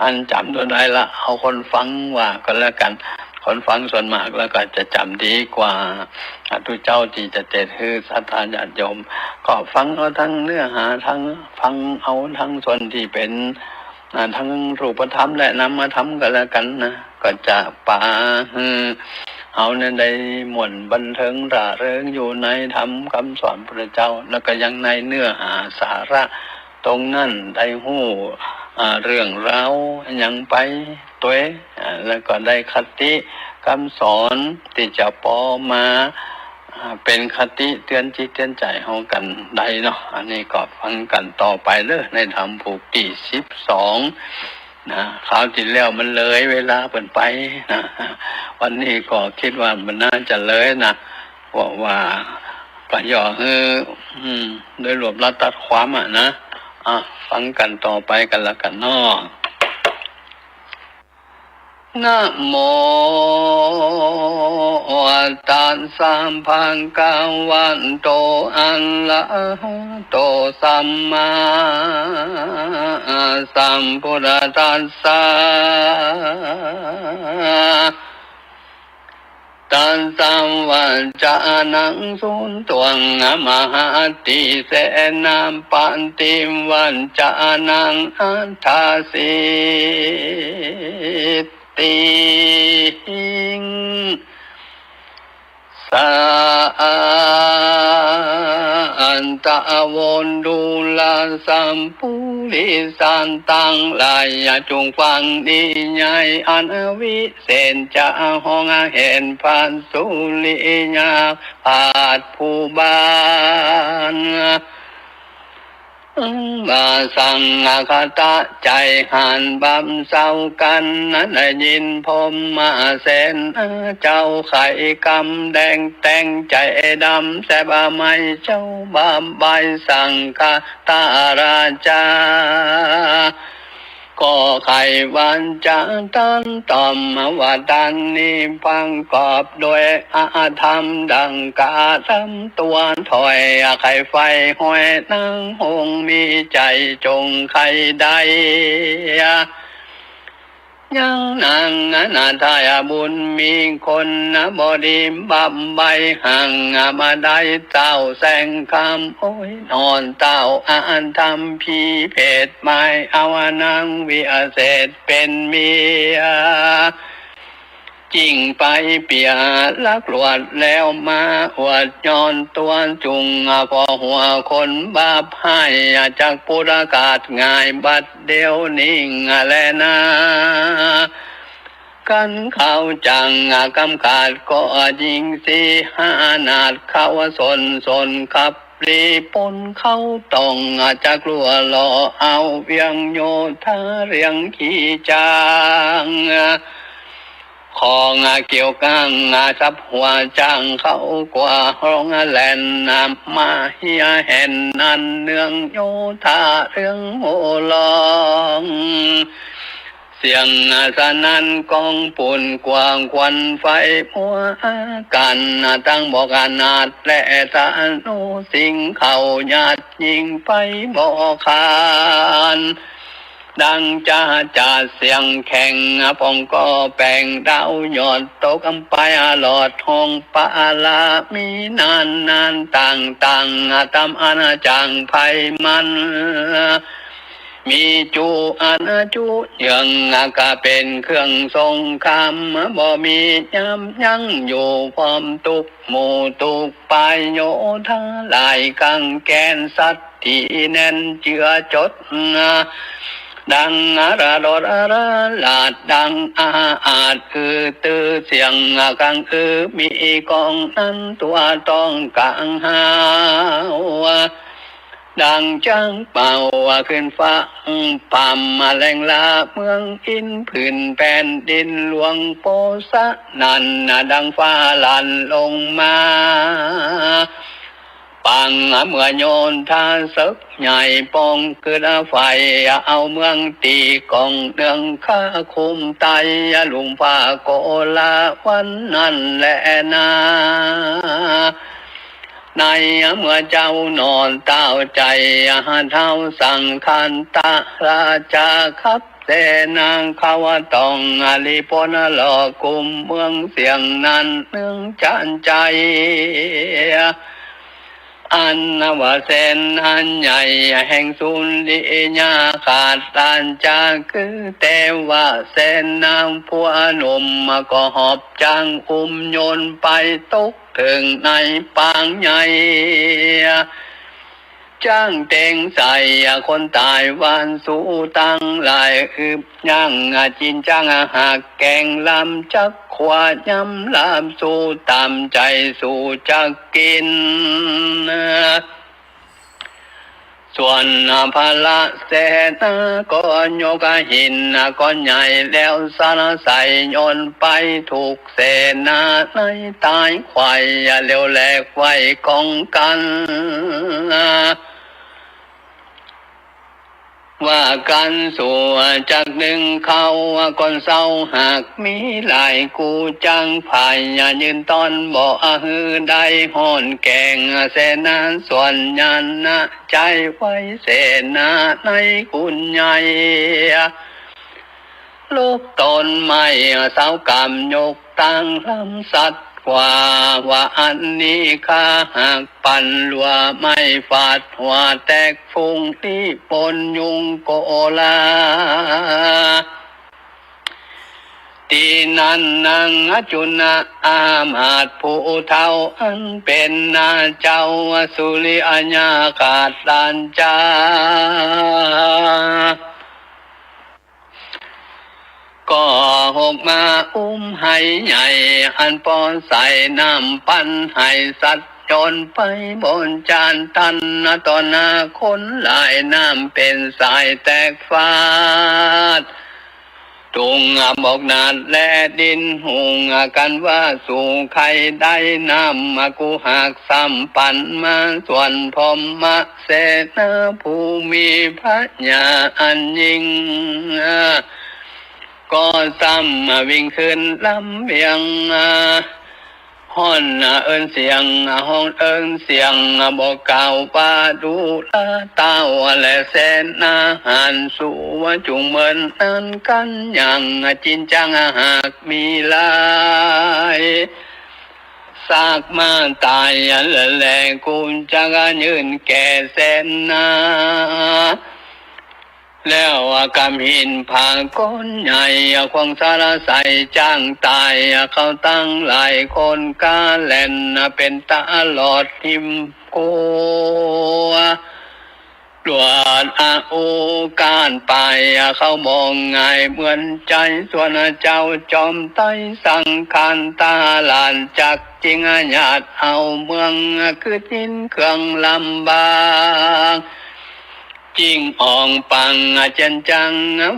อั้นจ๋ำเต้าใดละ เอาคนฟังว่ากั๋นแล้วกั๋น คนฟังส่วนมากแล้วก็จะจ๋ำดีกว่า อ่า ตุ๊เจ้าตี้จะเตศน์หื้อศรัทธาญาติโยม ก็ฟังเอาตึงเนื้อหาตึง ฟังเอาตึงส่วนตี้เป๋น อ่า ตึงรูปธรรมและนามธรรมกั๋นแล้วกั๋นนะ ก็จะปาหื้อเฮานั้นได้ม่วนบันเทิงร่าเริงอยู่ในธรรมกำสอนพุทธเจ้า แล้วก็ยังในเนื้อหาสาระตรงนั้นได้ฮู้ อ่า เรื่องราวหยังไปตวย อ่า แล้วก็ได้คติกำสอนตี้จะปอมา อ่า เป๋นคติเตื๋อนจิตเตื๋อนใจ๋เฮากั๋นได้เนาะ อันนี้ก็ฟังกั๋นต่อไปเด้อ ในธรรมผูกตี้สิบสองนะ คราวตี้แล้วมันเลยเวลาเปิ้นไปนะ วันนี้ก็กึ๊ดว่ามันน่าจะเลยนะ เพราะว่าก็ย่อหื้อ อืม โดยรวบรัดตัดความอะนะ อ่ะ ฟังกั๋นต่อไปกั๋นแล้วกั๋นเนาะ นะโมตัสสะ ภะคะวะโต อะระหะโต สัมมาสัมพุทธัสสะ ตัสสะ วะจานัง สุตวัง อะมะหะติ เสนะ ปะติ วะจานัง อัฏฐาสิทธิง สะอันตะ โว ดูรสัพปุริสัตว์ตังหลาย จงฟังนิยายอันวิเศษ จะฮ้องเห็นพระสุริยคราสผู้บาน ว่าสังฆะตะ ใจ๋หันบำเซากั๋น ได้ยินพรหมเสนาเจ้าไขกำแดง แต่งใจ๋ดำแสบไหม้ เจ้าบาปใบ้สังฆะตะราชา ก็ไขวาจาตันตอบมาว่า ตันนี้ประกอบด้วยอธรรมดังกล่าว ต๋ามตั๋วถ้อย ไขใฝ่ห้อยนางหงส์ มีใจ๋จงใค่ได้ ยังนั้นนา ถ้าบุญมีคนนะ บ่ดีบำใบห่างมาได้ เจ้าแสงคำ โอ้ยหนอ เต้าอาธรรมพีเพศ หมายเอานางวิเศษเป๋นเมีย จิ่งไปเปียลักลวดแล้วมาอวดย้อนตั๋ว จุ่งผ่อหัวคนบาปฮ้าย จักปูดอากาศง่ายบัดเดี๋ยวนี้แลนา คันเขาจั้งกำขาดก็ยิ่งสิหานาถ เขาสนสนขับหลีปน เขาต้องจักลัวหล่อเอาเวียงโยธาเรียงขี่จ้าง ของเกี่ยวก้างสับหัวจ้าง เขากว่าห้องแล่นมาเฮียแห่นนั้น เนืองโยธาเรื่องโห่ร้อง เสียงสนั่นก้องปูนกว่าควันไฟมัวอาการ ตั้งบ่ขนาดและธนู สิ่งเขาหยาดยิงไปบ่ขาด ดังจะจาดเสียงแข่ง ป่องก็แป่งดาวยอดตกไปหลอดห้องปาลา มีนานนานต่างต่าง ตามอาณาจักรไพมัน มีจุอันจุเยือง กะเป๋นเครื่องสงคราม บ่มียามยั้งอยู่ พร้อมตุ๊กหมู่ตุ๊กปาย โยธาหลายกังแกน สัตย์ตี้แน่นเจือจด ดังระดดระลาด ดังอาอาดอือตื้อ เสียงกังอือมีกองนั้น ตั๋วต้องกังห้าว ดังจั้งเป่าขึ้นฟ้า ป่ำแหลงลาเมืองอินทร์ ผืนแผ่นดินหลวงโปสะนั้น ดังฟ้าหลั่นลงมา ปังเมื่อโยธาเสิกใหญ่ ป้องกึดไฟเอาเมืองตี้ ก้องเนืองคาคุมไต ลุ่มฟ้าโกลาวันนั้นแลนา ในเมื่อเจ้าหนอเต้าใจ๋ ท้าวสังคันตะราชาขับเสนา เขาต้องหลีปนหล่อกุมเมืองเสียงนั้น เนืองจันไจ อันว่าเสนาใหญ่แห่งสุริยาขาด ราชาคือเตวเสนา ผัวหนุ่มก็หอบจั้งอุ้มโยนไป ตกเถิงในปางใหญ่ จั้งเต็งใส่คนต๋ายหวาน สูตังหลายอึบยั้ง จินจั้งหากแก๋งลำ จักขว้ายำลาบสูต๋ามใจ๋ สูจักกิ๋น ส่วนพระเสนาก็ยกหินก้อนใหญ่ แล้วสาดใส่โยนไป ถูกเสนาในต๋าย ขว้ายเหลวแหลกไหวก๋องกั๋น ว่ากั๋นสูจักนึ่งเข้าก่อนเศร้า หากมีหลายกู้จั้ง ไผยืนต้อนบ่หื้อได้ ฮ้อนแก๋งเสนาส่วนยานะ ใจ๋ไว้เสนาในกุญใหญ่ ลบต้นไม้เศร้ากำ ยกตั้งลำสัตว์กว่า ว่าอันนี้ข้าหากปั่นลัว ไม้ฟาดหัวแตกฟุ้ง ตี้ปนยุงโกลา ตี้นั้นนางจุณอามาตย์ผู้เฒ่า อันเป๋นน้าเจ้าสุริยาขาดราชา ก็หกมาอุ้มไหใหญ่ อันปอใส่น้ำปันไหสัตว์ โยนไปบนจานตัน ต่อหน้าคนหลาย น้ำเป๋นสายแตกฟาด ตุงบกนาดและดินหุงกั๋นว่า สูใค่ได้น้ำกูหากซ้ำปันมา ส่วนพรหมเสนาผู้มีพระญาอันยิ่ง ก็ซ้ำวิ่งขึ้นลำเวียง ฮ้อนเอิ้นเสียง ฮ้องเอิ้นเสียง บอกกล่าวว่า ดูราเต้าและเสนาหาร สูจุ่งเมินนั้นกั๋นอย่างจริงจัง หากมีลาย ซากมาต๋ายแล กูจักยื่นแก่เสนา แล้วกำหินผาก้อนใหญ่ ขวางสาลาใส่จ้างต๋าย เขาตังหลายคนก้าแล่น เป๋นต๋าลอดถิ่มกั๋ว ลวดโอกาสไป เขาบ่ง่ายเหมือนใจ๋ ส่วนเจ้าจอมไตรสังฆราช จักจึงอายัดเอาเมือง คือทิ้นเครื่องลำบาก จึงอ่องปังเจียนจัง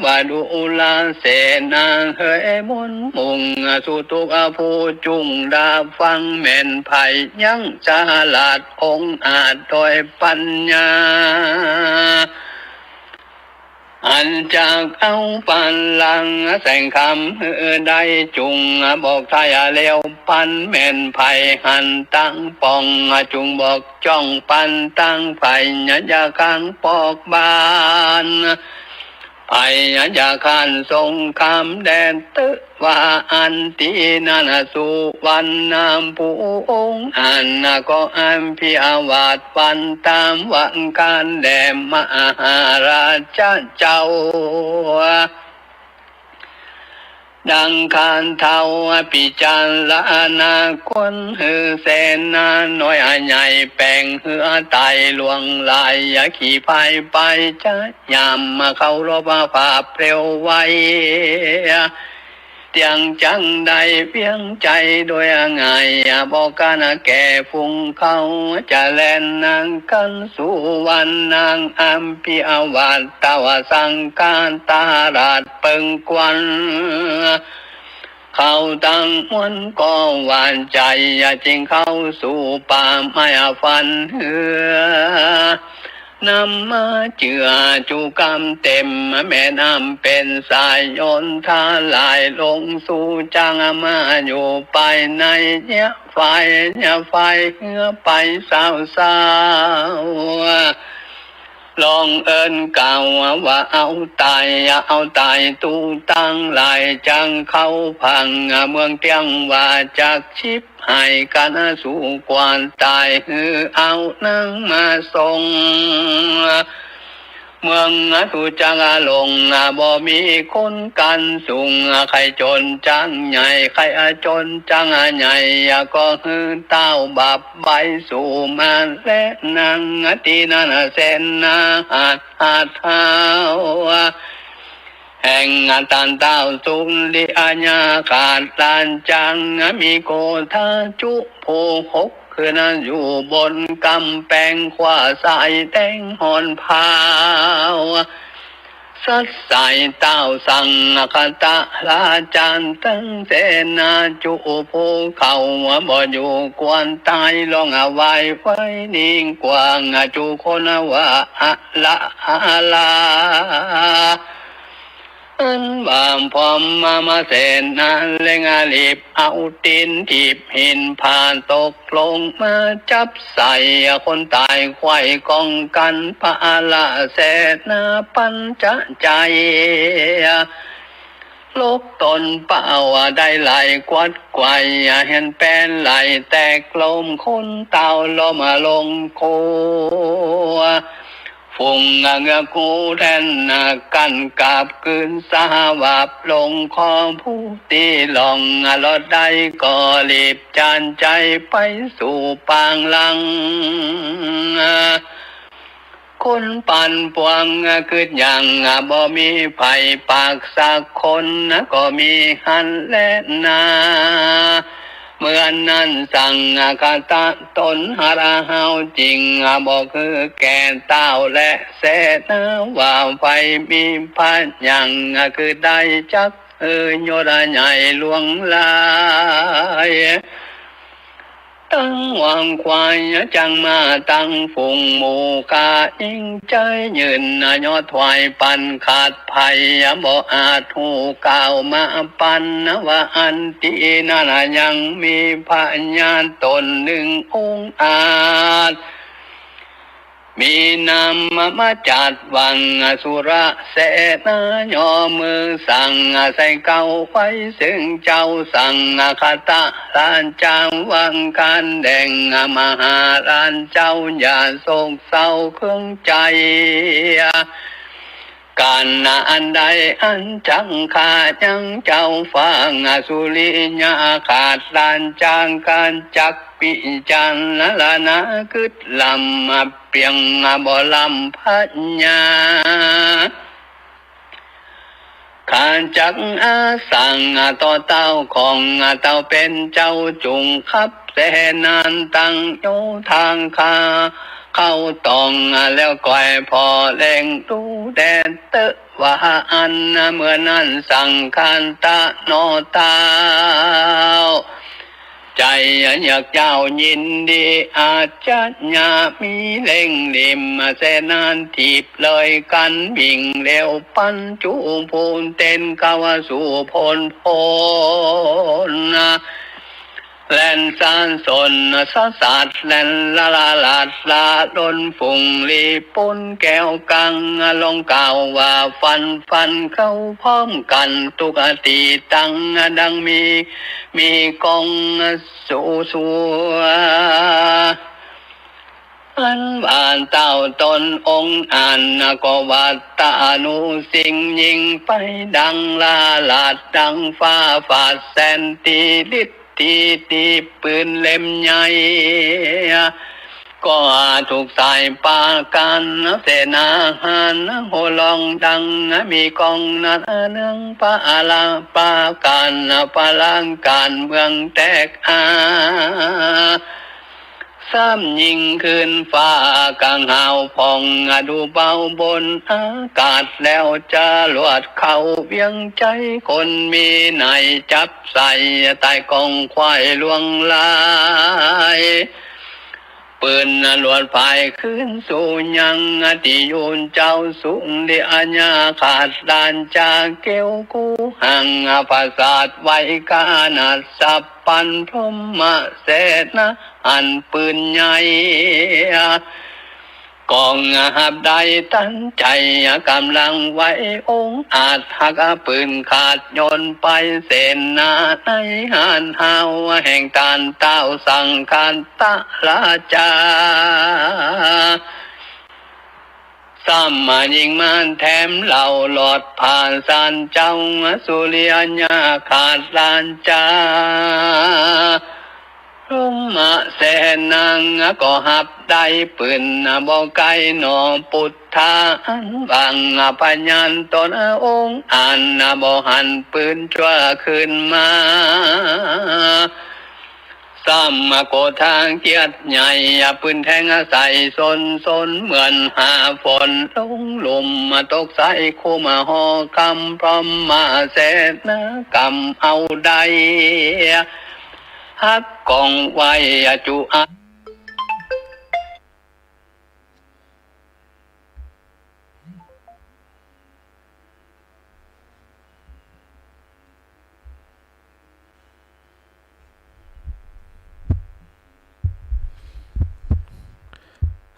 ว่าดูราเสนา เหยมนต์มุ่งสู่ทุกผู้จุ่งรับฟัง แม่นไพร่ยังฉลาดองอาจโดยปัญญา อันจักเอาพลังแสงคำหื้อได้ จุ่งบอกไถ่แล้วปัน แม่นไพร่หันตังป๋อง จุ่งบอกจ้องปันตังไพร่ อย่าข้างปอกบาน ไพร่อย่าข้านสงครามแดน ตึว่าอันตี้นั้นสุวรรณภูองค์ อันก็อภิวาทวันตามวังคารแด่มหาราชเจ้า ดังข้าเฒ่าพิจารณาควร หื้อเสนาน้อยใหญ่ แป๋งหื้อไต่หลวงหลาย ขี่พายไปจะยาม เคารพภาพเร็วไว เตียงจังได้เวียงใจ๋โดยง่าย บอกกันแก่ฝูงเขา จะแล่นนางกันสู่วันนาง อภิวาทเต้าสังฆราช เปิงควัน เขาตังมวลก็หวั่นใจ๋ จึงเข้าสู่ป่าไม้ฟันเหือ นำมาเจือจุกำเต็ม แม่น้ำเป๋นสายยนต์ ทลายลงสู่จั่งมาอยู่ภายใน เยียะฝ่าย เยียะฝ่ายเหือไปเศร้าๆ ร้องเอิ้นกล่าวว่า เอาต๋าย เอาต๋ายตู้ตังหลาย จั่งเข้าพังเมืองเตี้ยง ว่าจักฉิบหายกั๋นสู่ความต๋าย หื้อเอานางมาส่ง เมืองสู่จักลง บ่มีคนกั๋นสูง ใค่จนจักใหญ่ ใค่จนจักใหญ่ ก็หื้อเต้าบับใบ้สู่มา และนางตี้นั้นเสนาหาดหาดเฮา แห่งต้านเต้าสุริยาขาดลานจัง มีโกธาจุผู้หก ขึ้นอยู่บนกำแปง ขว้าสายแดงฮ้อนพาว สัตย์สายเต้าสังคตะราชา ตึงเสนาจุผู้เขา บ่อยู่ควรต๋าย ร้องไหว้นิ่งกว้าง จุคนว่าอะละอะลา อันว่าพร้อมมา มาเสนาเร่งรีบ เอาตี๋นถีบหินผาตกลงมาจับใส่ คนต๋ายไขว่กองกั๋น พระละเสนาปัญจะใจ๋ ลกต๋นเป้าได้ไหลกวัดไขว่ เหียนแป๋นไหลแตกล้ม คนเต้าล้มลงโค ฝูงเงือกกู้แท่น กั้นกาบคืนสหวาป ลงคอผู้ตี้หลอง รอดได้ก็รีบจานใจ๋ ไปสู่ปางหลัง คนปั่นป่วงกึ๊ดอย่าง บ่มีใผปากสักคน ก็มีหั้นแลนา เมื่อนั้นสังคตะต๋นหาเฮาจริง บ่คือแก่เต้าและเสนา ว่าใผมีพยัญชนะ คือได้จักหื้อยศใหญ่หลวงหลาย ตังวัวควายจั้งม้าตังฝูงหมู ข้ายิงใจ๋ยื่นยอดถวายปั๋น ขัดไผบ่อาจฮู้กล่าวมาปั๋น ว่าอันตี้นั้นยังมีพญาต๋นนึ่งองค์อาจ มีนามมาจัดว่าสุรเสนา ย่อมือสั่งใส่เกล้าไว้ ซึ่งเจ้าสังฆะราชา ว่าการแด่งมหาราชเจ้า อย่าโศกเศร้าเครื่องใจ๋ ก๋านอันใดอันจักข้ายังเจ้าฟ้าสุริยคราช จักจักพิจารณากึ๊ดลำเปียงบ่ลำพญา ข้าจักอาสั่งต่อเต้าของเต้าเป๋นเจ้า จุ่งขับเสนาตั้งโยธาข้า เข้าต้องแล้วก้อยผ่อแลดูแด่เต๊อะ ว่าอั้น เมื่อนั้นสังฆะราชาเต้า ใจ๋เยือกเย้ายินดี อาชญามีเล่งลิ่ม เสนาถีบเลยกั๋นวิ่งเร็ว ปั๋นจุ่งภูนเต้นเข้าสู่โพนโพน แล่นสานสนสะสัด แล่นละละลาดละล้นฝูง ลีปุ้นแก้วกัง ลงกล่าวว่าฟันฟันเข้าพร้อมกั๋น ทุกตี้ตังดังมี มีกองสูสู อันว่าเต้าต๋นองค์อาจ ก็วัตตานุสิ่งยิ่งไปดังละลาด ดังฟ้าฟาดแสนตี้ฤทธิ์ ตี้ ตี้ปืนเล่มใหญ่ ก็ถูกสายปราการ เสนาหาญโห่ร้องดัง มีกองนั้นเนืองพระราชปราการ พระราชการเมืองแตกอา ซ้ำยิ่งขึ้นฟ้ากังหาวผ่อง ดูเบาบนอากาศ แล้วจรวดเข้าเวียงใจ๋ คนมีในจับใส่ใต้กองควายหลวงหลาย ปืนลวดพายคืนสู่ยัง ตี้อยู่เจ้าสุริยคราช เกี่ยวกู้หังปราสาทไว้ ขนาดสัพพันพรหมเสนา อันปืนใหญ่ กองทัพได้ตันใจ๋ ก๋ำลังไว้องค์อาจ หักปืนขาดโยนไป เสนาในหาญห้าว แห่งต้านเต้าสังฆะราชา ซ้ำมายิ่งมาแถมเหล่าหลอดผ่านสานเจ้าสุริยคราช พรหมเสนาก็ฮับได้ปืนบ่ไกลหนอ ปุทธาอันว่าพญาต๋นองค์อาจ บ่หันปืนจั่วคืนมา ซ้ำโกธาเกียรติใหญ่ ปืนแทงใส่สนสน เหมือนหาฝนลงลุ่ม ตกใส่คุ้มหอคำ พรหมเสนากำเอาได้ หักกองไว้จุอา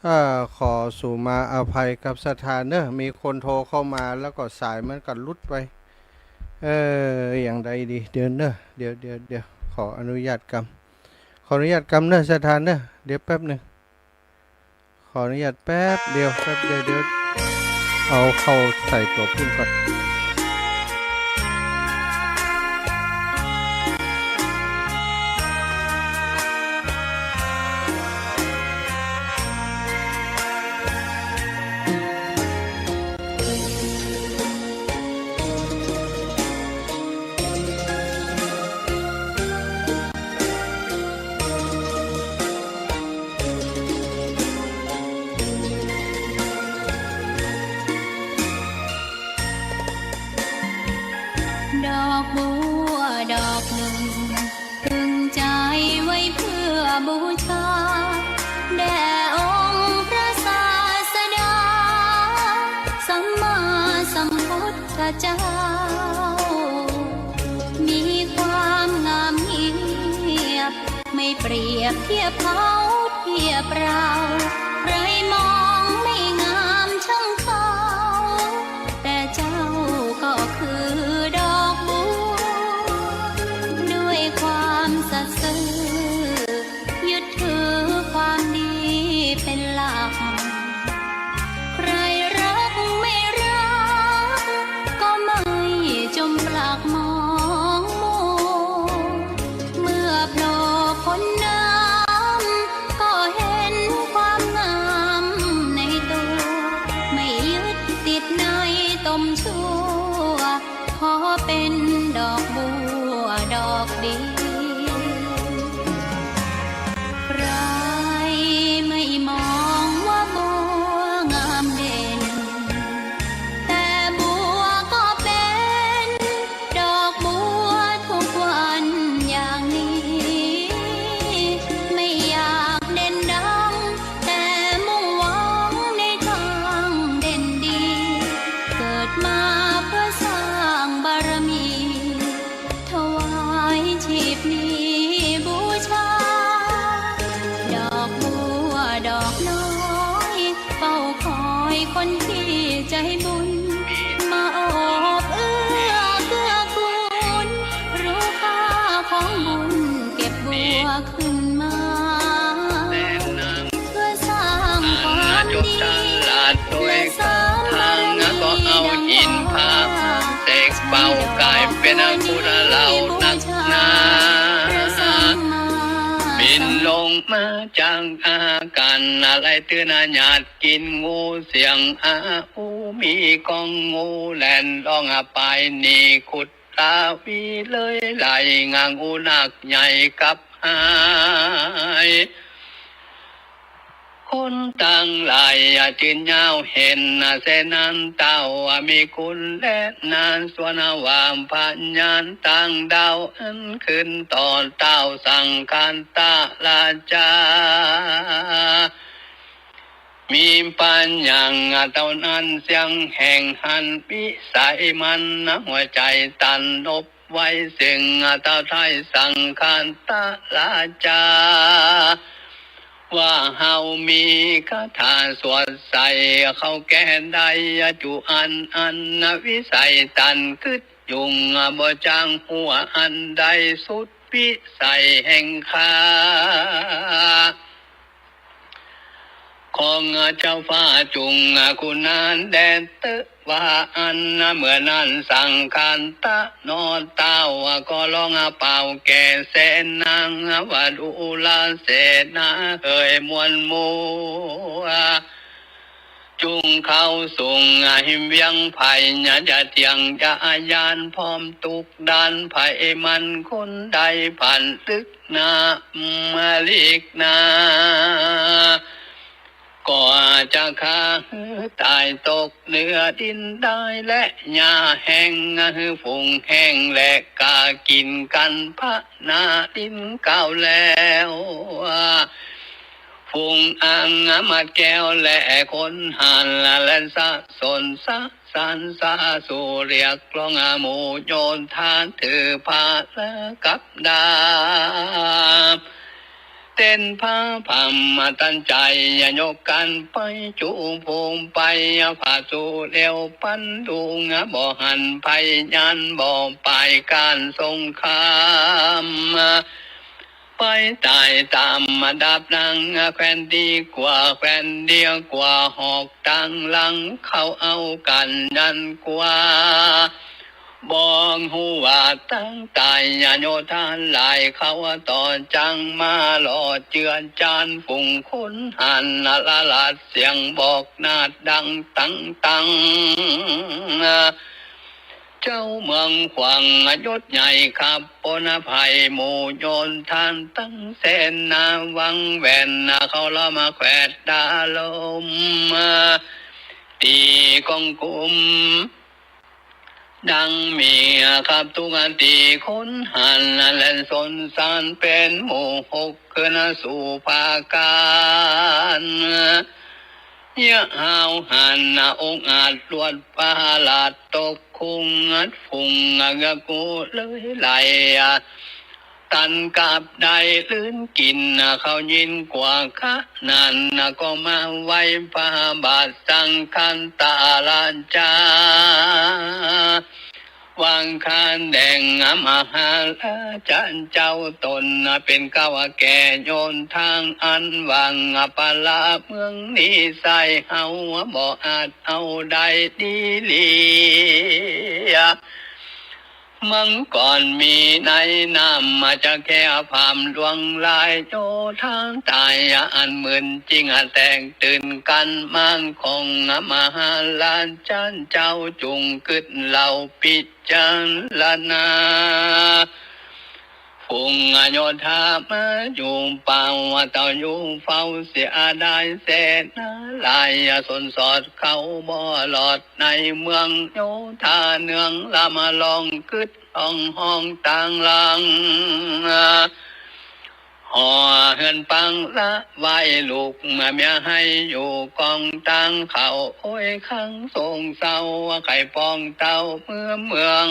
เอ่อ ขอสูมาอภัยกับศรัทธาเนอะ มีคนโทรเข้ามาแล้วก็สายมันก็หลุดไป เออ อย่างใดดี เดี๋ยวเนอะ เดี๋ยว เดี๋ยว เดี๋ยว ขออนุญาตกำ ขออนุญาตกำเนอะศรัทธาเนอะ เดี๋ยวแป๊บหนึ่ง ขออนุญาตแป๊บเดียว แป๊บเดียว เดี๋ยวเอาเข้าใส่ตั๋วพุ่นก่อน ดอกบัวดอกหนึ่ง ตึงใจไว้เพื่อ บูชา แด่องค์พระศาสดา สัมมาสัมพุทธเจ้า มีความงามเงียบ ไม่เปรียบเทียบเขาเทียบเรา ใครมองไม่งามช่างเขา แต่เจ้าก็คือดอกบัว ด้วยความสัตย์ซื่อ ยึดถือความดีเป็นหลัก ใครรักไม่รัก ก็ไม่จมปลักมองมัว เมื่อโผล่พ้นน้ำ ก็เห็นความงามในตัว ไม่ยึดติดในตมชั่ว ขอเป็นดอกบัวดอกเดียว ใครไม่มองว่าบัวงามเด่น แต่บัวก็เป็นดอกบัวทุกวันอย่างนี้ ไม่อยากเด่นดัง แต่มุ่งหวังในทางเด่นดี เกิดมาเพื่อสร้างบารมี ถวายชีพนี้บูชา ดอกบัวดอกน้อย เฝ้าคอยคนที่ใจบุญ มาโอบเอื้อเกื้อกูล รู้ค่าของบุญ เก็บบัวขึ้นมา เพื่อสร้างความดี และสร้างบารมี ก็เอาหินผา เสกเป่ากลายเป็นอาวุธเหล่านักหนา บินลงมาจากอากาศ อะไรตื่นอาญาติกินงูเสียงอาอู มีกองงูแล่นร้องอาปาย นี่ขุดตาวีเลยไหล งางูนักใหญ่กับหาย คนตังหลายอะจื้นยาวเห็นนะ เสนั้นเต้าอะมีคุณและนาน ส่วนว่าพญานต่างดาวอันขึ้นต่อเต้าสังคาตะราชา มีปัญญาเต้านั้นเสี้ยงแห่งหันวิสัยมันนะ หัวใจตันนบ ไว้ซึ่งเต้าไทยสังคาตะราชา ว่าเฮามีคาถาสวดใส่เขาแก้ได้จุอันอันนะ วิสัยตันกึ๊ดยุ่งบ่จ้างหัวอันใดสุดวิสัยแห่งข้า ของเจ้าฟ้าจุงคุณนานแดนเตอะว่าอันเมื่อนั้นสังคาตะนอเต้าก็ร้องเป่าแก่เสนางว่าดูราเสนาเอยมวลหมู่ จุงเข้าสุงหิมเวียงไพร อย่าเถียงอย่ายานพร้อมทุกด้าน ไผมันคนใดผ่านลึก นามาลีกนา ก็จะฆ่าหื้อตายตกเหนือดินได้ และหญ้าแห้งหื้อฝูงแห้ง และกากิ๋นกันพระนารินทร์กล่าวแล้ว ฝูงอ่างมาดแก้วและคนหาญ และสะสนสะ สรรสาสู่เรียกร้องหมู่โยธาถือพาและกับดาบ เต้นพาพำมาตันใจยกกันไปจู๋ฝูงไป พาสู่เร็วปันดุงบ่หันภัยยานบ่ปายการสงคราม ไปตายตามมาดับนางแคว้นดีกว่า แคว้นเดียวกว่าหอกตังหลังเขาเอากันยันกว่า บ่ฮู้ว่าตังตายโยธาหลายเขาต่อจังมาหล่อเจือจานฝูงคนหาญ ละลาดเสียงบอกนาดดังตังตัง เจ้าเมืองขวางยศใหญ่ขับปนภัย หมู่โยธาตังเสนาวังแหวน เขาละมาแขวดดาลม ตีกองกุม ดังมีขับทุกข์ตี้คนหัน แล่นสนสารเป๋นหมู่หก ขึ้นสู่ผากั๋น เยียะห้าวหันองอาจลวดประหลาด ตกคุ่งงัดฝุ่งเงือกกู้เลยไหล ตันกับได้ลื่นกิ๋น เขายิ่งกว่าขะนั้น ก็มาไหว้พระบาทสังฆทาน ตาราชา วางคานแด่งมหาราชเจ้า ต๋นเป๋นเก้าแก่โยธา อันหวังประเมืองนี้ ใส่เฮาบ่อาจเอาได้ดีหลี เมืองก่อนมีในนามมาจากแค่ผามหลวงหลาย โยธาตายอันหมื่น จึงแตกตื่นกั๋น มางของมหาราชเจ้า จุ่งกึ๊ดเล่าปิจารณา ฝูงโยธามาอยู่เป่า เต้าอยู่เฝ้าเสียดาย เสนาหลายสนสอดเข้าบ่รอด ในเมืองโยธาเนืองลำลอง กึ๊ดห้องห้องต่างหลัง หอเฮือนปังละไว้ ลูกเมียหื้ออยู่กองต่าง เขาโอยคังโศกเศร้า ใค่ปองเต้าเมืองเมือง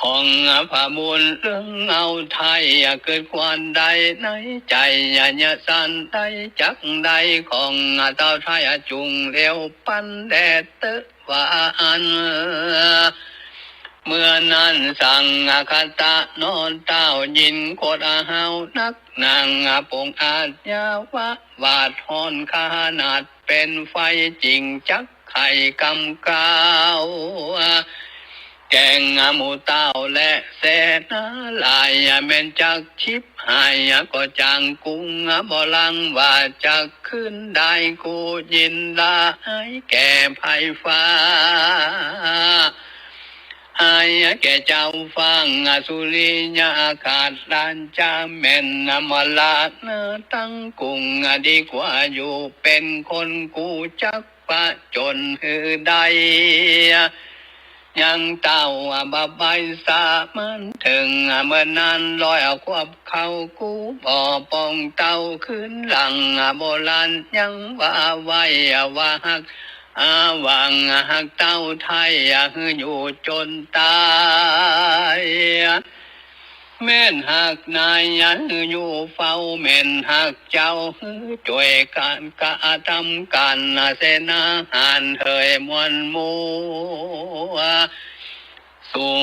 ของพระบุญเรื่องเอาไทย กึ๊ดควรได้ในใจ๋ เยียะสันได้จักได้ ของเต้าไทยจุ่งเลี้ยวปันแดดเต๊อะ ว่าอั้น เมื่อนั้นสังฆทานอเต้า ยิ่งโกรธห้าวนักหนัง ปงอาชญาวาท ฮ้อนขนาดเป๋นไฟ จึงจักใค่กำกาว แก่งหมู่เต้าและเสนาหลาย แม่นจักฉิบหาย ก็จางกุงบ่ลัง ว่าจัก คืนได้กู้ยินดา อายแก่ไพร่ฟ้า อายแก่เจ้าฟ้าสุริยะ ขาดราชาแม่นมรณะ ตั้งกุงดีกว่าอยู่เป๋นคน กู้จักผจญหื้อได้ ยังเต้าบ่ใบ้สามัญเถิง เมื่อนั้นร้อยขวบเข้ากู้บ่ปองเต้า คืนหลังโบราณยังว่าไว้ ว่าฮัก อา หวังฮักเต้าไทย หื้ออยู่จนต๋าย แม่นฮักนาย หื้ออยู่เฝ้า แม่นฮักเจ้า หื้อจ้วยกั๋นกระทำก๋าน เสนาหารเหยมวลหมู่ สู่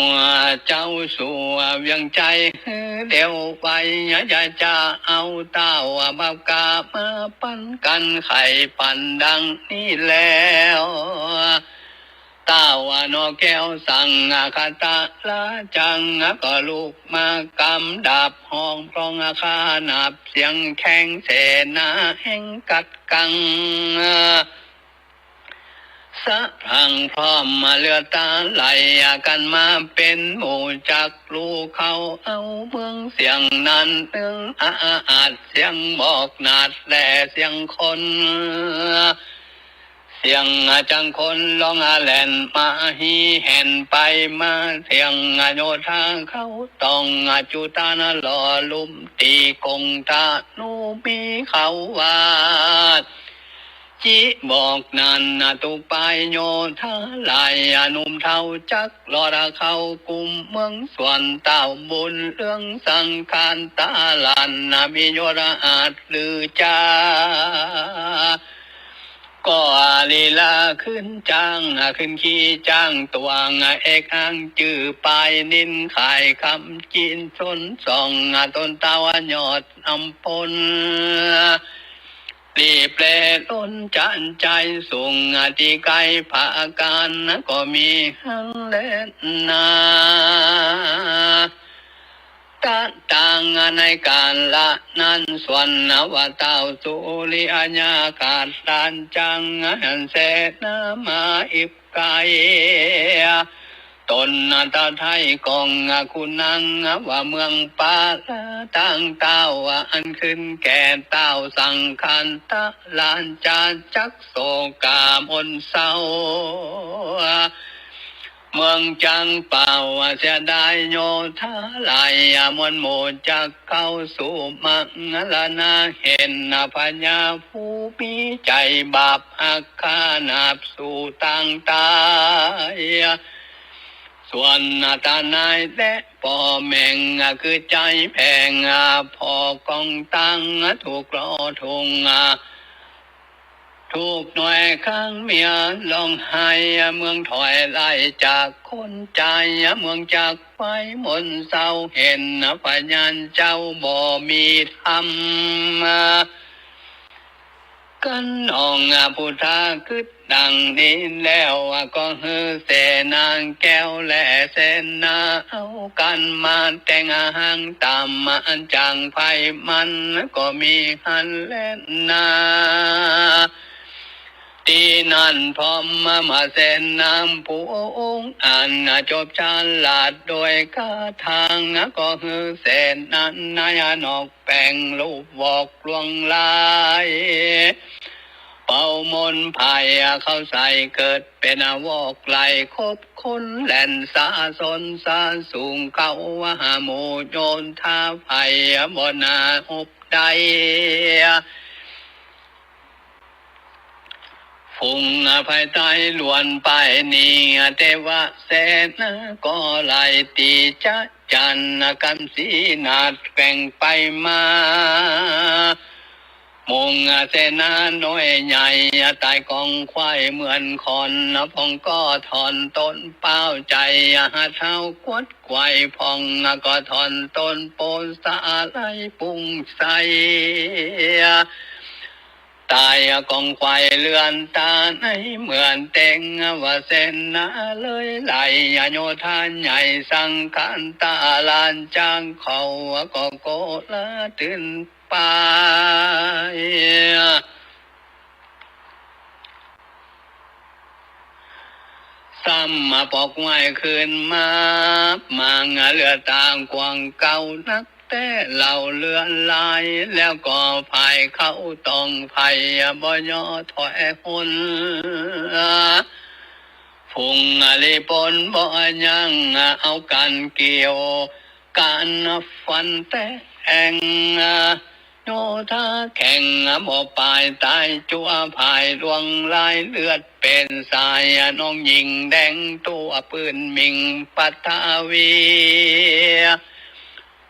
เจ้าสู่เวียงใจ๋ หื้อเร็วไว อย่าจะเอาเต้าบับกามาปันกั๋น ใค่ปันดังนี้แล้ว เต้าหน่อแก้วสังฆทาราจัง ก็ลุกมากำดาบฮ้องพร้องขนาบ เสียงแข้งเสนาแห่งกัดกัง สะพรั่งพร้อมเลือดต๋าไหลกั๋นมาเป๋นหมู่ จักลู่เข้าเอาเมืองเสียงนั้น นึ่งอาอาจเสียงบอกหนาด และเสียงคน เสียงจังคนร้องแหล่นมา ฮีแห่นไปมา เสียงโยธาเข้าต้อง จุตานหล่อลุ่ม ตี้กงธนูมีเขาวาด จิบอกนั้นตุปายโยธาหลาย หนุ่มเฒ่าจักรอดเข้ากุมเมืองสวน เต้าบุญเรืองสังฆทารา มียศอาจลือจา ก็ลีลาขึ้นจ๊าง ขึ้นขี่จ๊างตวง เอกอ้างจื้อปายนิน ขายคำจีนชนส่อง ตนเต้ายอดอำพล ตี้เปล่นล้นจันใจสูง ตี้ใก้ผากั๋น ก็มีหั้นแลนา ตะตางในก๋าละนั้น ส่วนว่าเต้าสุริยะ ขาดราจัง หันเสนามาอิบไก๋ ต๋นตะไท้กองขุนนางว่าเมืองปาลา ตางเต้าอันขึ้นแก่เต้าสังขันตะราชา จักโศกมนเศร้า เมืองจักเปล่าเสียดายโยธาหลาย มวลหมู่จักเข้าสู่มังรณา เห็นพญาผู้มีใจ๋บาป หักฆ่านาบสู่ตางต๋าย ส่วนตานายและป้อแม่ง คือใจ๋แผง ผ่อกองตัง ถูกล้อทุง ถูกหน่วยข้างเมียร้องไห้ เมืองถอยไล่จากคนใจ๋ เมืองจักไฟมนเศร้า เห็นพญานเจ้าบ่มีธรรม กั๋นองพุทธะกึ๊ดดังนี้แล้ว ก็หื้อเสนาแก้วและเสนา เอากั๋นมาแต่งหางต๋าม อันจังไผมันก็มีหั้นแลนา ตี้นั้นพร้อมมาเสนาผู้องค์อันจบฉลาดโดยคาถา ก็หื้อเสนาในนอก แป๋งรูปวอกลวงลาย เป่ามนต์ไพร่เข้าใส่ เกิดเป๋นวอกไหลคบคนแล่นสาสนสาสูง เข้าว่าหมู่โยธาไพร่บ่นาอบได้ ฝูงไพร่ใต้ล้วนไปหนี เทวเสนาก็ไล่ตีจะจัน กำสีหนาดแกว่งไปมา ฝูงเสนาน้อยใหญ่ ต๋ายกองไขว้เหมือนขอน พ่องก็ถอนต๋นเปล่าใจ๋ หาเท้ากวดไขว้พ่อง ก็ถอนต๋นโปสาไหลปุ้งใส ต๋ายกองไขว้เลือนต๋าในเหมือนเต็ง ว่าเสนาเลยไล่โยธาใหญ่ สังขันตะราชา เขาก็โกลาตื่นไป ซ้ำมาปอกไว้คืนมา มางเหลือต๋ากว้างเก่านัก แต่เหล่าเลือดลาย แล้วก็ไพร่เข้าต้องไพร่ บ่ย่อถอยหน ฝูงอริปนบ่ยั้ง เอากั๋นเกี่ยว กั๋นฟันแตง โยธาแข่งบ่ปาย ต๋ายจั๊วไพร่ลวงลาย เลือดเป๋นสาย น้องหญิงแดงตั๋วปื้นมิ่งปัทวี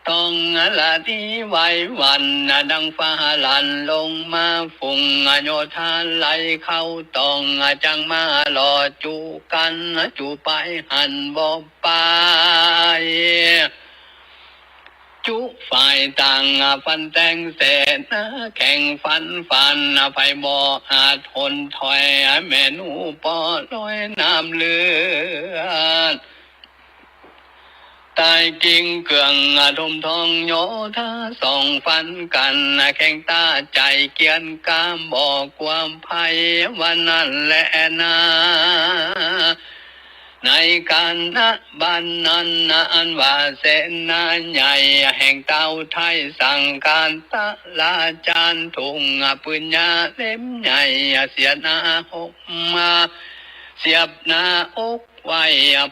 ต้องละนี้ไหวหวั่น ดังฟ้าหลั่นลงมา ฝูงโยธาไล่เข้าต้อง จักมาหล่อจุกั๋น จุไปหั้นบ่ปาย จุฝ่ายต่างฟันแตงเสนาแข่งฟันฟัน ไผบ่อาจหนถอย แม่หนูปอลอยน้ำเลือด ต๋ายกิ่งเกื่องทุ่มท้องโยธาสองฟันกั๋น แข่งต๋าใจ๋เกียรติกล้าบ่กลัวภัย ว่านั้นแลนา ในกาลบัดนั้นนา อันว่าเสนาใหญ่แห่งเต้าไทย สังขันตะราชา ถุงปืนยาวเล่มใหญ่ เสียหน้าหกมา เสียบหน้าอกไว้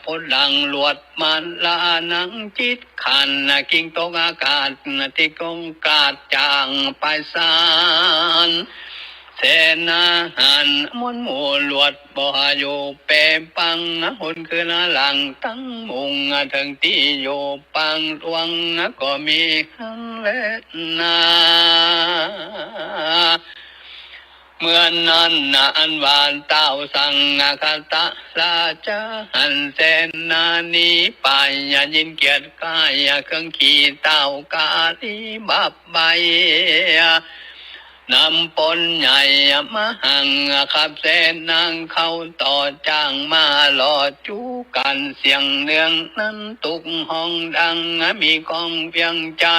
ปดหลังลวดมาละหนังจิตขัน กิ่งตกอากาศ ตี้กงกาดจ่างไปสาน เสนาหารมวลหมู่ลวดบ่อยู่เปปัง หนคืนหลังตั้งมุ่ง เถิงตี้อยู่ปางหลวง ก็มีหั้นแลนา เมื่อนั้นนา อันว่าเต้าสังขันตะราชา หันเสนาหนีไป ยินเกียรติกายเครื่องขี่เต้ากาลีบับใบ นำปนใหญ่มาหัง ขับเสนาเข้าต่อจ้าง มาหล่อจุกั๋นเสียงเนืองนั้น ตุ๊กฮ้องดังมีกองเวียงใจ๋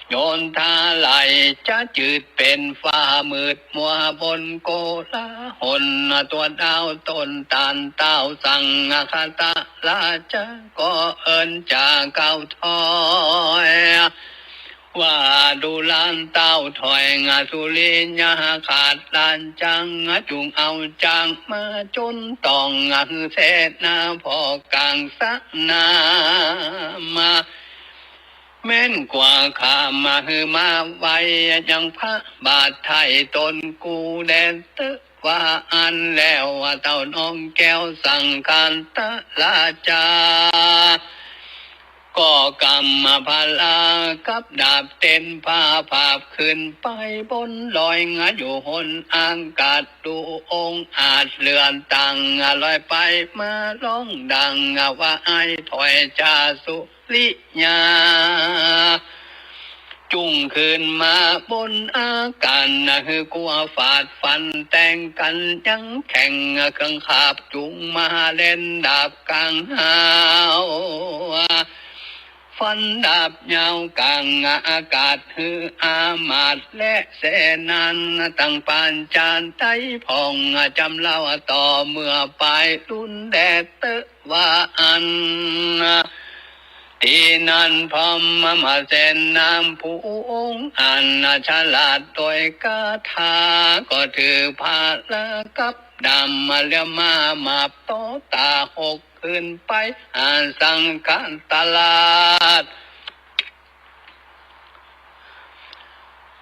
โย ยนต์ทาไหล่จะจืดเป๋นฟ้ามืดมัวบนโกลาหล ตั๋วดาวต้นตาลเต้าสังคตราชา ก็เอิ้นจาเก้าถ้อย ว่าดูหลานเต้าถ้อย สุริยาขาดหลานจัง จุ่งเอาจังมาจุนต้อง หื้อเสนาพ่อกลางสนามมา แม้นกว่าข้ามาหื้อมาไว ยังพระบาทไถ่ตนกูแด่เต๊อะ ว่าอั้นแล้วเต้าน้องแก้วสังคตราชา ก็กำพลากับดาบเต็นผ้าผาบขึ้นไปบนดอย อยู่หนอากาศ ดูองอาจเหลือต่าง ลอยไปมาร้องดัง ว่าไอ้ถ้อยจาสุริยา จุ่งขึ้นมาบนอากาศ หื้อกลัวฝาดฟันแตงกั๋น ยังแข่งเครื่องขาบจุ่งมาเล่นดาบกลางหาว ฟันดาบยาวกลางอากาศ หื้ออามาตย์และเสนาตังปานจานไต้พ่อง จ๋ำเล่าต่อเมื่อปายรุนแด่เต๊อะ ว่าอั้น ตี้นั้นพรหมเสนาผู้องอาจฉลาดโดยคาถา ก็ถือพารากับดาบมาเลียวมามาบต่อต๋าหก ขึ้นไปหาสังคตราช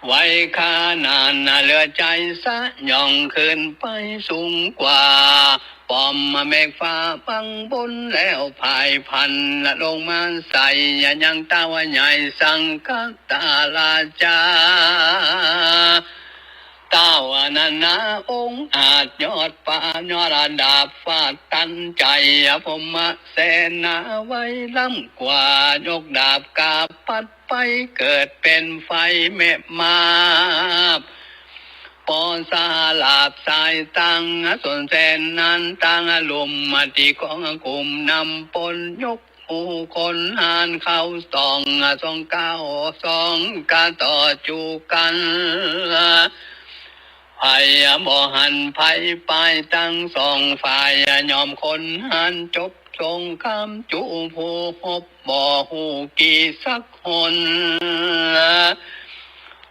ไวขนาดเหลือใจ๋สยอง ขึ้นไปสูงกว่าป้อมเมฆฟ้าบังบน แล้วพ่ายพันลงมาใส่ยังเต้าใหญ่สังคตราชา เต้านั้นนาองอาจยอดฟ้ายอดดาบฟาดตันใจ๋ พรหมเสนาไวล้ำกว่ายกดาบกาปัดไป เกิดเป๋นไฟแมบมาบ ปอสาลาบสายตัง ส่วนเสนาตังลุ่มตี้กองกุมนำปน ยกหมู่คนหาญเข้าส่อง สองก้าวสองก้าต่อจู๋กั๋น ภัยบ่หันภัยปายตังสองฝ่าย ย่อมคนหาญจบสงคราม จู๋ผู้ฮบบ่ฮู้กี่สักหน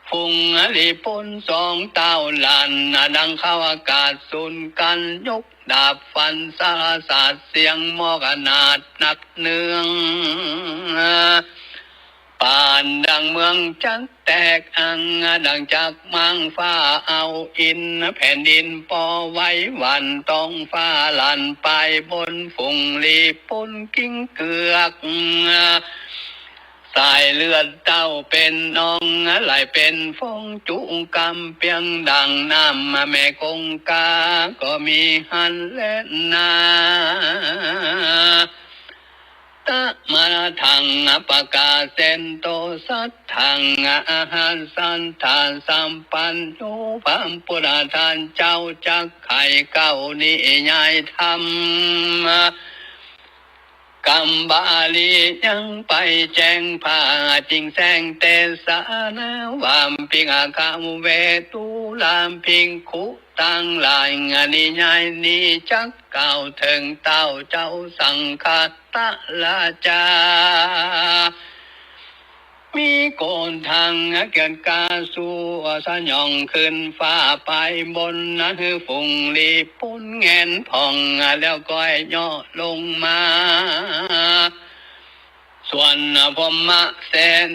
ฝูงลีปนสองเต้าหลาน ดังเข้าอากาศสูนกั๋น ยกดาบฟันสารสาด เสียงหมอกนาดนักเนือง ปานดังเมืองจักแตกอัง ดังจักม้างฟ้าเอาอิน แผ่นดินปอไหวหวั่น ท้องฟ้าหลั่นไปบน ฝูงลีปนกิ้งเกือก สายเลือดเต้าเป๋นนอง ไหลเป๋นฟองจุกำเปียง ดังน้ำแม่คงคา ก็มีหั้นแลนา ตะมะระหัง ปะกาเสนโต สัตถัง อหัสสัตถะสัมปันโน พระปุทธเจ้าจักไขเก้านิยายธรรม กำบาลียังไปแจ้งพระ จึงแสดงเตสนาว่า ภิกขะเวสสุราภิกขุตังหลาย นิยายนี้จักกล่าวเถิงเต้าเจ้าสังคตราชา มีโกฏังเกียรติกาสูสยอง ขึ้นฟ้าไปบน หื้อฝูงลีปนแงนผ่อง แล้วก้อยเหยาะลงมา ส่วนพรหมเส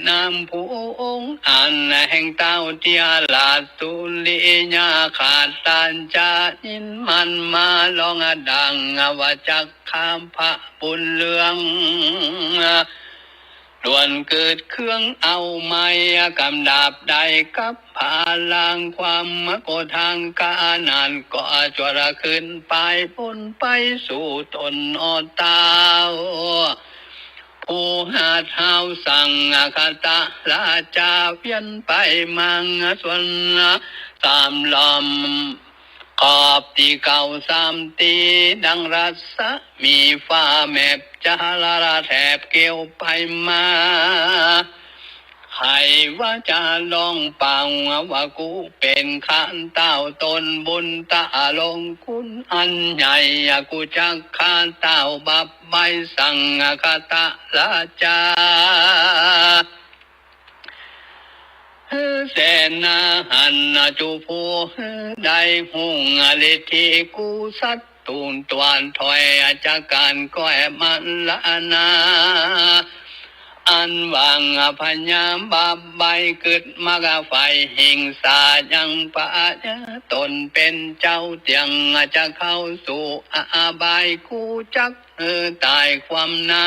นาผู้องอาจ แห่งเต้าเตียราชสุริยาขาด ต้านจะยินมันมาร้องดัง ว่าจักฆ่าพระบุญเรือง ด่วนเกิดเครื่องเอาไม้ กำดาบได้กับพลังความ โกฏังขนาด ก็จวดขึ้นไปบนไปสู่ต้นอ้อเต้า ผู้หาดฮาวสังคตราชา เวียนไปมาส่วนสามล้อม ขอบตี้เก้าสามตี้ ดังรัศมีฟ้าแมบ จาระแถบเกี่ยวไปมา ใผว่าจะลองเป่าว่ากูเป๋นข้าเต้าต๋นบุญต๋าลงคุณอันใหญ่ กูจักข้าเต้าบับใบ้สังฆตะราชา เสนาหันจูผู้ได้ฮุ่งฤทธิกูสัตว์ ตูนตวนถอยจากก๋านก้อยมรณา อันหวังพยาบาปใบ้กึ๊ดมักไฟหิงสายังปะยะต๋นเป๋นเจ้าเตียงจะเข้าสู่อบาย กูจักหื้อต๋ายความนา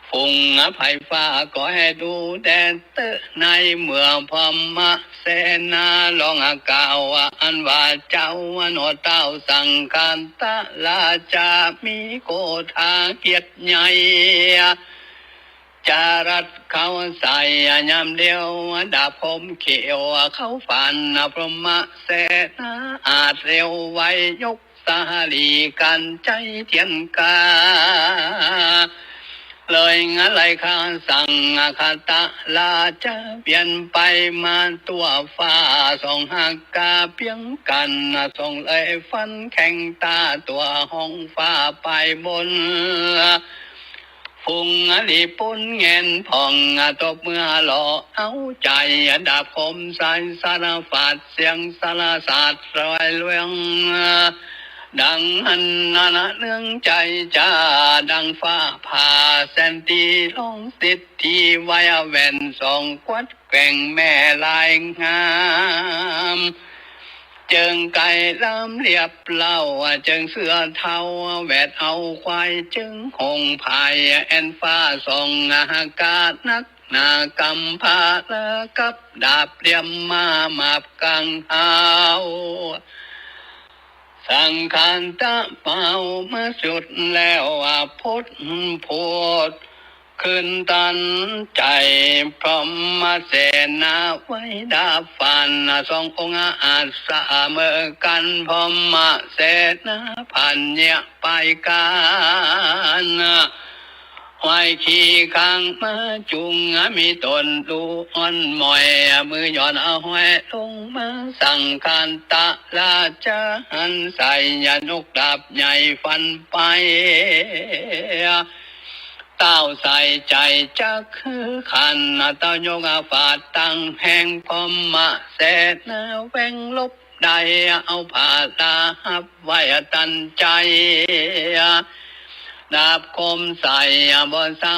ฝูงไพร่ฟ้าก็แฮดูแดด เต๊อะในเมื่อพรหมเสนาลองกล่าวอันว่าเจ้าหนอเต้าสังฆตะราชา มีโกธาเกียรติใหญ่ จารัสเข้าใส่ยามเดียว ดาบคมเขียวเข้าฟันพรหมเสนา อาจเร็วไวยก สาลีกัญไชเตียนกา เลยงะไลข้าสังฆตะราชา เวียนไปมาทั่วฟ้า ส่องหากาเปียงกั๋น ส่องเลยฟันแข้งต๋าตั๋วห้องฟ้าไปบน ฝูงอริปุณแงนผ่อง ตบมือหล่อเอาใจ๋ ดาบคมสายสารฟาด เสียงสารสาดรอยเรือง ดังอันนานาเนืองใจ๋จ้า ดังฟ้าผ่าแสนตี ร้องสิทธิไวแหวน ส่องกวัดแกว่งแม่ลายงาม เจิงไก่ล้ำเรียบเล่า เจิงเสื้อเทาแหวดเอาควาย เจิงหงส์พายแอ่นฟ้าส่องอากาศ นักหนากำพร้าและกับดาบเหลี่ยมมามาบกังหาว สังฆตะเป่าเมื่อสุดแล้ว พดโผด ขึ้นตันใจ๋ พรหมเสนาไว้ดาบฟัน สององค์อาจเสมอกั๋น พรหมเสนาพันเยียะไปกั๋น ไหว้ขี้ข้างมาจุ่ง มีต๋นดูอ่อนหม่อย มือหย่อนเอาห้อยลงมา สังฆตะราชาหันใส่ ยกดาบใหญ่ฟันไป เต้าใส่ใจ๋จักคือขัน เต้ายกฟาดตังแฮง พรหมเสนาแว่งหลบได้ เอาผาลาฮับไว้ตันใจ๋ ดาบคมใส่บ่เศร้า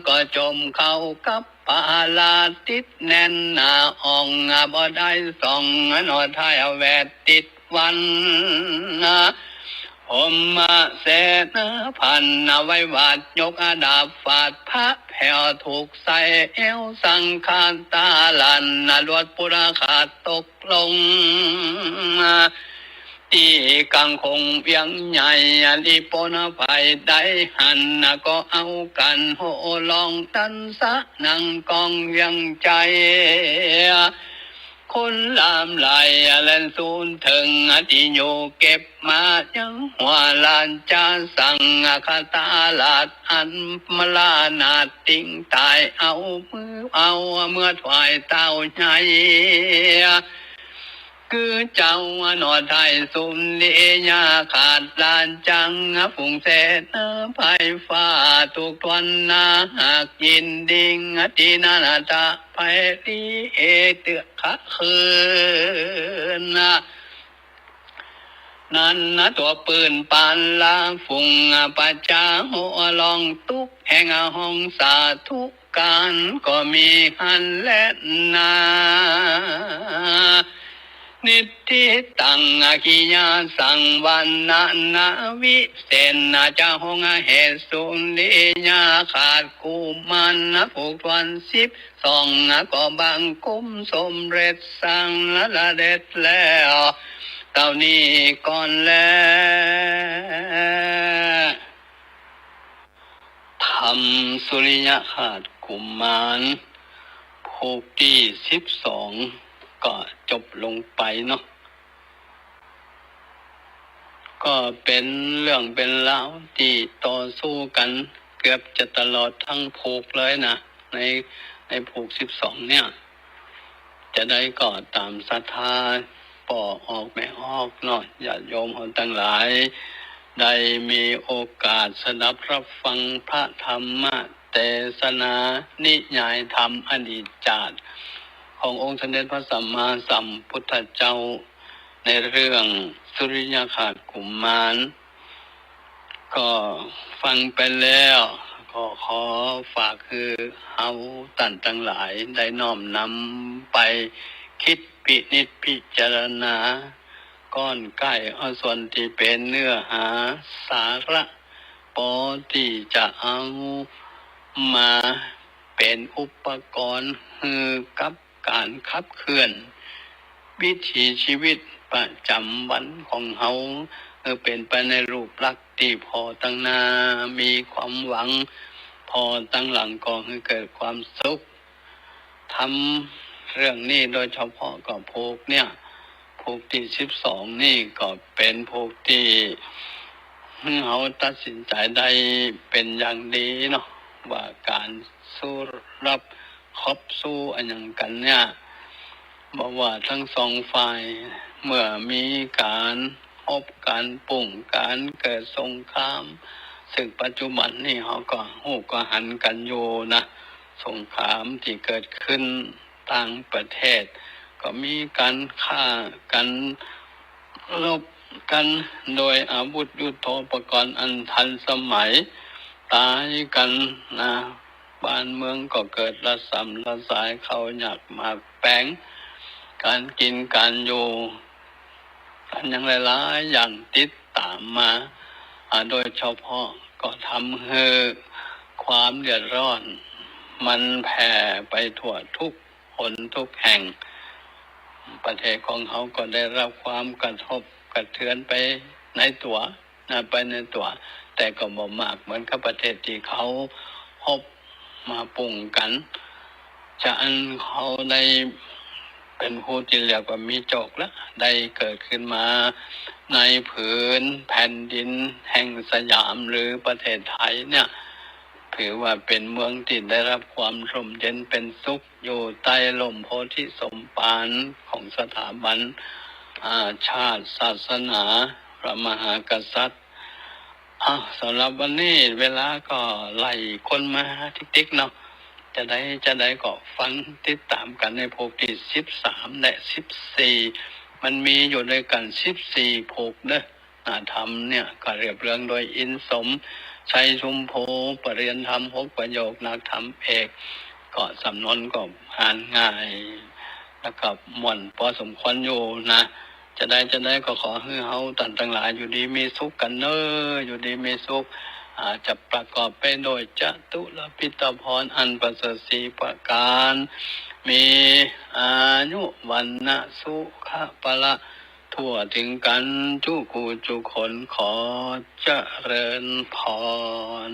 ก็จมเข้ากับผาลา ติดแน่นหน้าอ่อง บ่ได้ส่องหนอท้ายแหวดติด วัน พรหมเสนาพันไว้หวาด ยกดาบฟาดพระแผ่ว ถูกใส่เอวสังฆตะลัน ลวดปุระขาดตกลง ตี้กังคงเวียงใหญ่ อริปุณภัยได้หัน ก็เอากั๋นโห่ร้องตันสะนั่งก้องเวียงใจ๋ คนหลามไหลแล่นสูนเถิง ตี้อยู่เก็บมายังหัวราชา สังฆตะราชอันมรานาถ ติงต๋ายเอามือเอาเมื่อถวายเต้าใหญ่ คือเจ้าหนอไทยสุริยาขาดราชัง ฝูงเสนาไพร่ฟ้าถูกถ้วนนา หากยินดีตี้นานาตะไพรีเอเตื้อขะคืน นั้นนะตั๋วปืนปานลา ฝูงประชาโห่ร้องตุ๊กแห่งห้องสาธุการก็มีหั้นแลนา นิทธิตังอกิยาสังวรรณนาวิเศษนา จะห้องเหตุสุริยาขาดกุมารนะ ผูกถ้วนสิบ สองก็บังคมสมเร็จสังละเด็จแล้ว เต้านี้ก่อนแล ธรรมสุริยะขาดกุมาร ผูกตี้สิบสอง ก็จบลงไปเนาะ ก็เป๋นเรื่องเป๋นราวตี้ต่อสู้กั๋นเกือบจะตลอดตึงผูกเลยนะ ใน ในผูกสิบสองเนี่ย จาใดก็ต๋ามศรัทธาป้อออกแม่ออกเนาะ ญาติโยมเฮาตังหลาย ได้มีโอกาสสดับรับฟังพระธรรมเตสนา นิยายธรรมอดีตจาติ ขององค์สมเด็จพระสัมมาสัมพุทธเจ้า ในเรื่องสุริยคราสกุมาร ก็ฟังไปแล้ว ก็ขอฝากหื้อเฮาต้านตังหลายได้น้อมนำไปกึ๊ดพินิจพิจารณา ก้อนใก้เอาส่วนตี้เป๋นเนื้อหาสาระ ปอตี้จะเอามาเป๋นอุปกรณ์หื้อกับ ก๋านขับเคลื่อนวิถีชีวิตประจ๋ำวันของเฮา หื้อเป๋นไปในรูปลักษณ์ตี้ผ่อตังหน้ามีความหวัง ผ่อตังหลังก็หื้อเกิดความสุข ธรรมเรื่องนี้โดยเฉพาะก็ผูกเนี่ย ผูกตี้สิบสองนี่ก็เป๋นผูกตี้หื้อเฮาตัดสินใจ๋ได้เป๋นอย่างดีเนาะ ว่าก๋านสู้รบ คบสู้อะหยังกั๋นเนี่ย บ่ว่าตึงสองฝ่าย เมื่อมีก๋านฮบกั๋น ปุ้งกั๋น เกิดสงคราม ซึ่งปัจจุบันนี่เฮาก็ฮู้ก็หันกั๋นอยู่นะ สงครามตี้เกิดขึ้นต่างประเทศ ก็มีก๋านฆ่ากั๋น รบกั๋นโดยอาวุธยุทโธปกรณ์อันทันสมัย ต๋ายกั๋นนะ บ้านเมืองก็เกิดระส่ำระสาย ข้าวยากหมากแปง ก๋านกิ๋นก๋านอยู่ อะหยังหลายๆ อย่างติดต๋ามมา อ่า โดยเฉพาะก็ทำหื้อความเดือดร้อน มันแผ่ไปทั่วทุก หนทุกแห่ง ประเทศของเฮาก็ได้รับความกระทบกระเทือนไปในตั๋วนะ ไปในตั๋ว แต่ก็บ่มากเหมือนกับประเทศตี้เขาฮบมาปุ้งกั๋น จาอั้นเฮาได้เป๋นผู้ตี้เรียกว่ามีโจคละ ได้เกิดขึ้นมาในผืนแผ่นดินแห่งสยามหรือประเทศไทยเนี่ย ถือว่าเป๋นเมืองตี้ได้รับความร่มเย็นเป๋นสุข อยู่ใต้ร่มโพธิสมภารของสถาบัน อ่า ชาติศาสนาพระมหากษัตริย์ อ้าว สำหรับวันนี้เวลาก็ไล่ก้นมาติ๊กๆ เนาะ จาใดจาใดก็ฟังติดต๋ามกั๋นในผูกตี้สิบสามและสิบสี่ มันมีอยู่ด้วยกั๋นสิบสี่ผูกเนาะ อ่า ธรรมเนี่ยก็เรียบเรียงโดยอินสมชัยชุมภู ปริญญาธรรมหกประโยค นักธรรมเอก ก็สำนวนก็อ่านง่าย แล้วก็ม่วนปอสมควรอยู่นะ จาใดจาใดก็ขอหื้อเฮาต้านตังหลายอยู่ดีมีสุขกั๋นเน่อ อยู่ดีมีสุข อ่า จะประกอบไปโดยจตุรพิธพรอันประเสริฐสี่ประก๋าน มีอายุ วรรณะ สุขะ พละ ทั่วเถิงกั๋นจุ๊กู้จุ๊คน ขอเจริญพร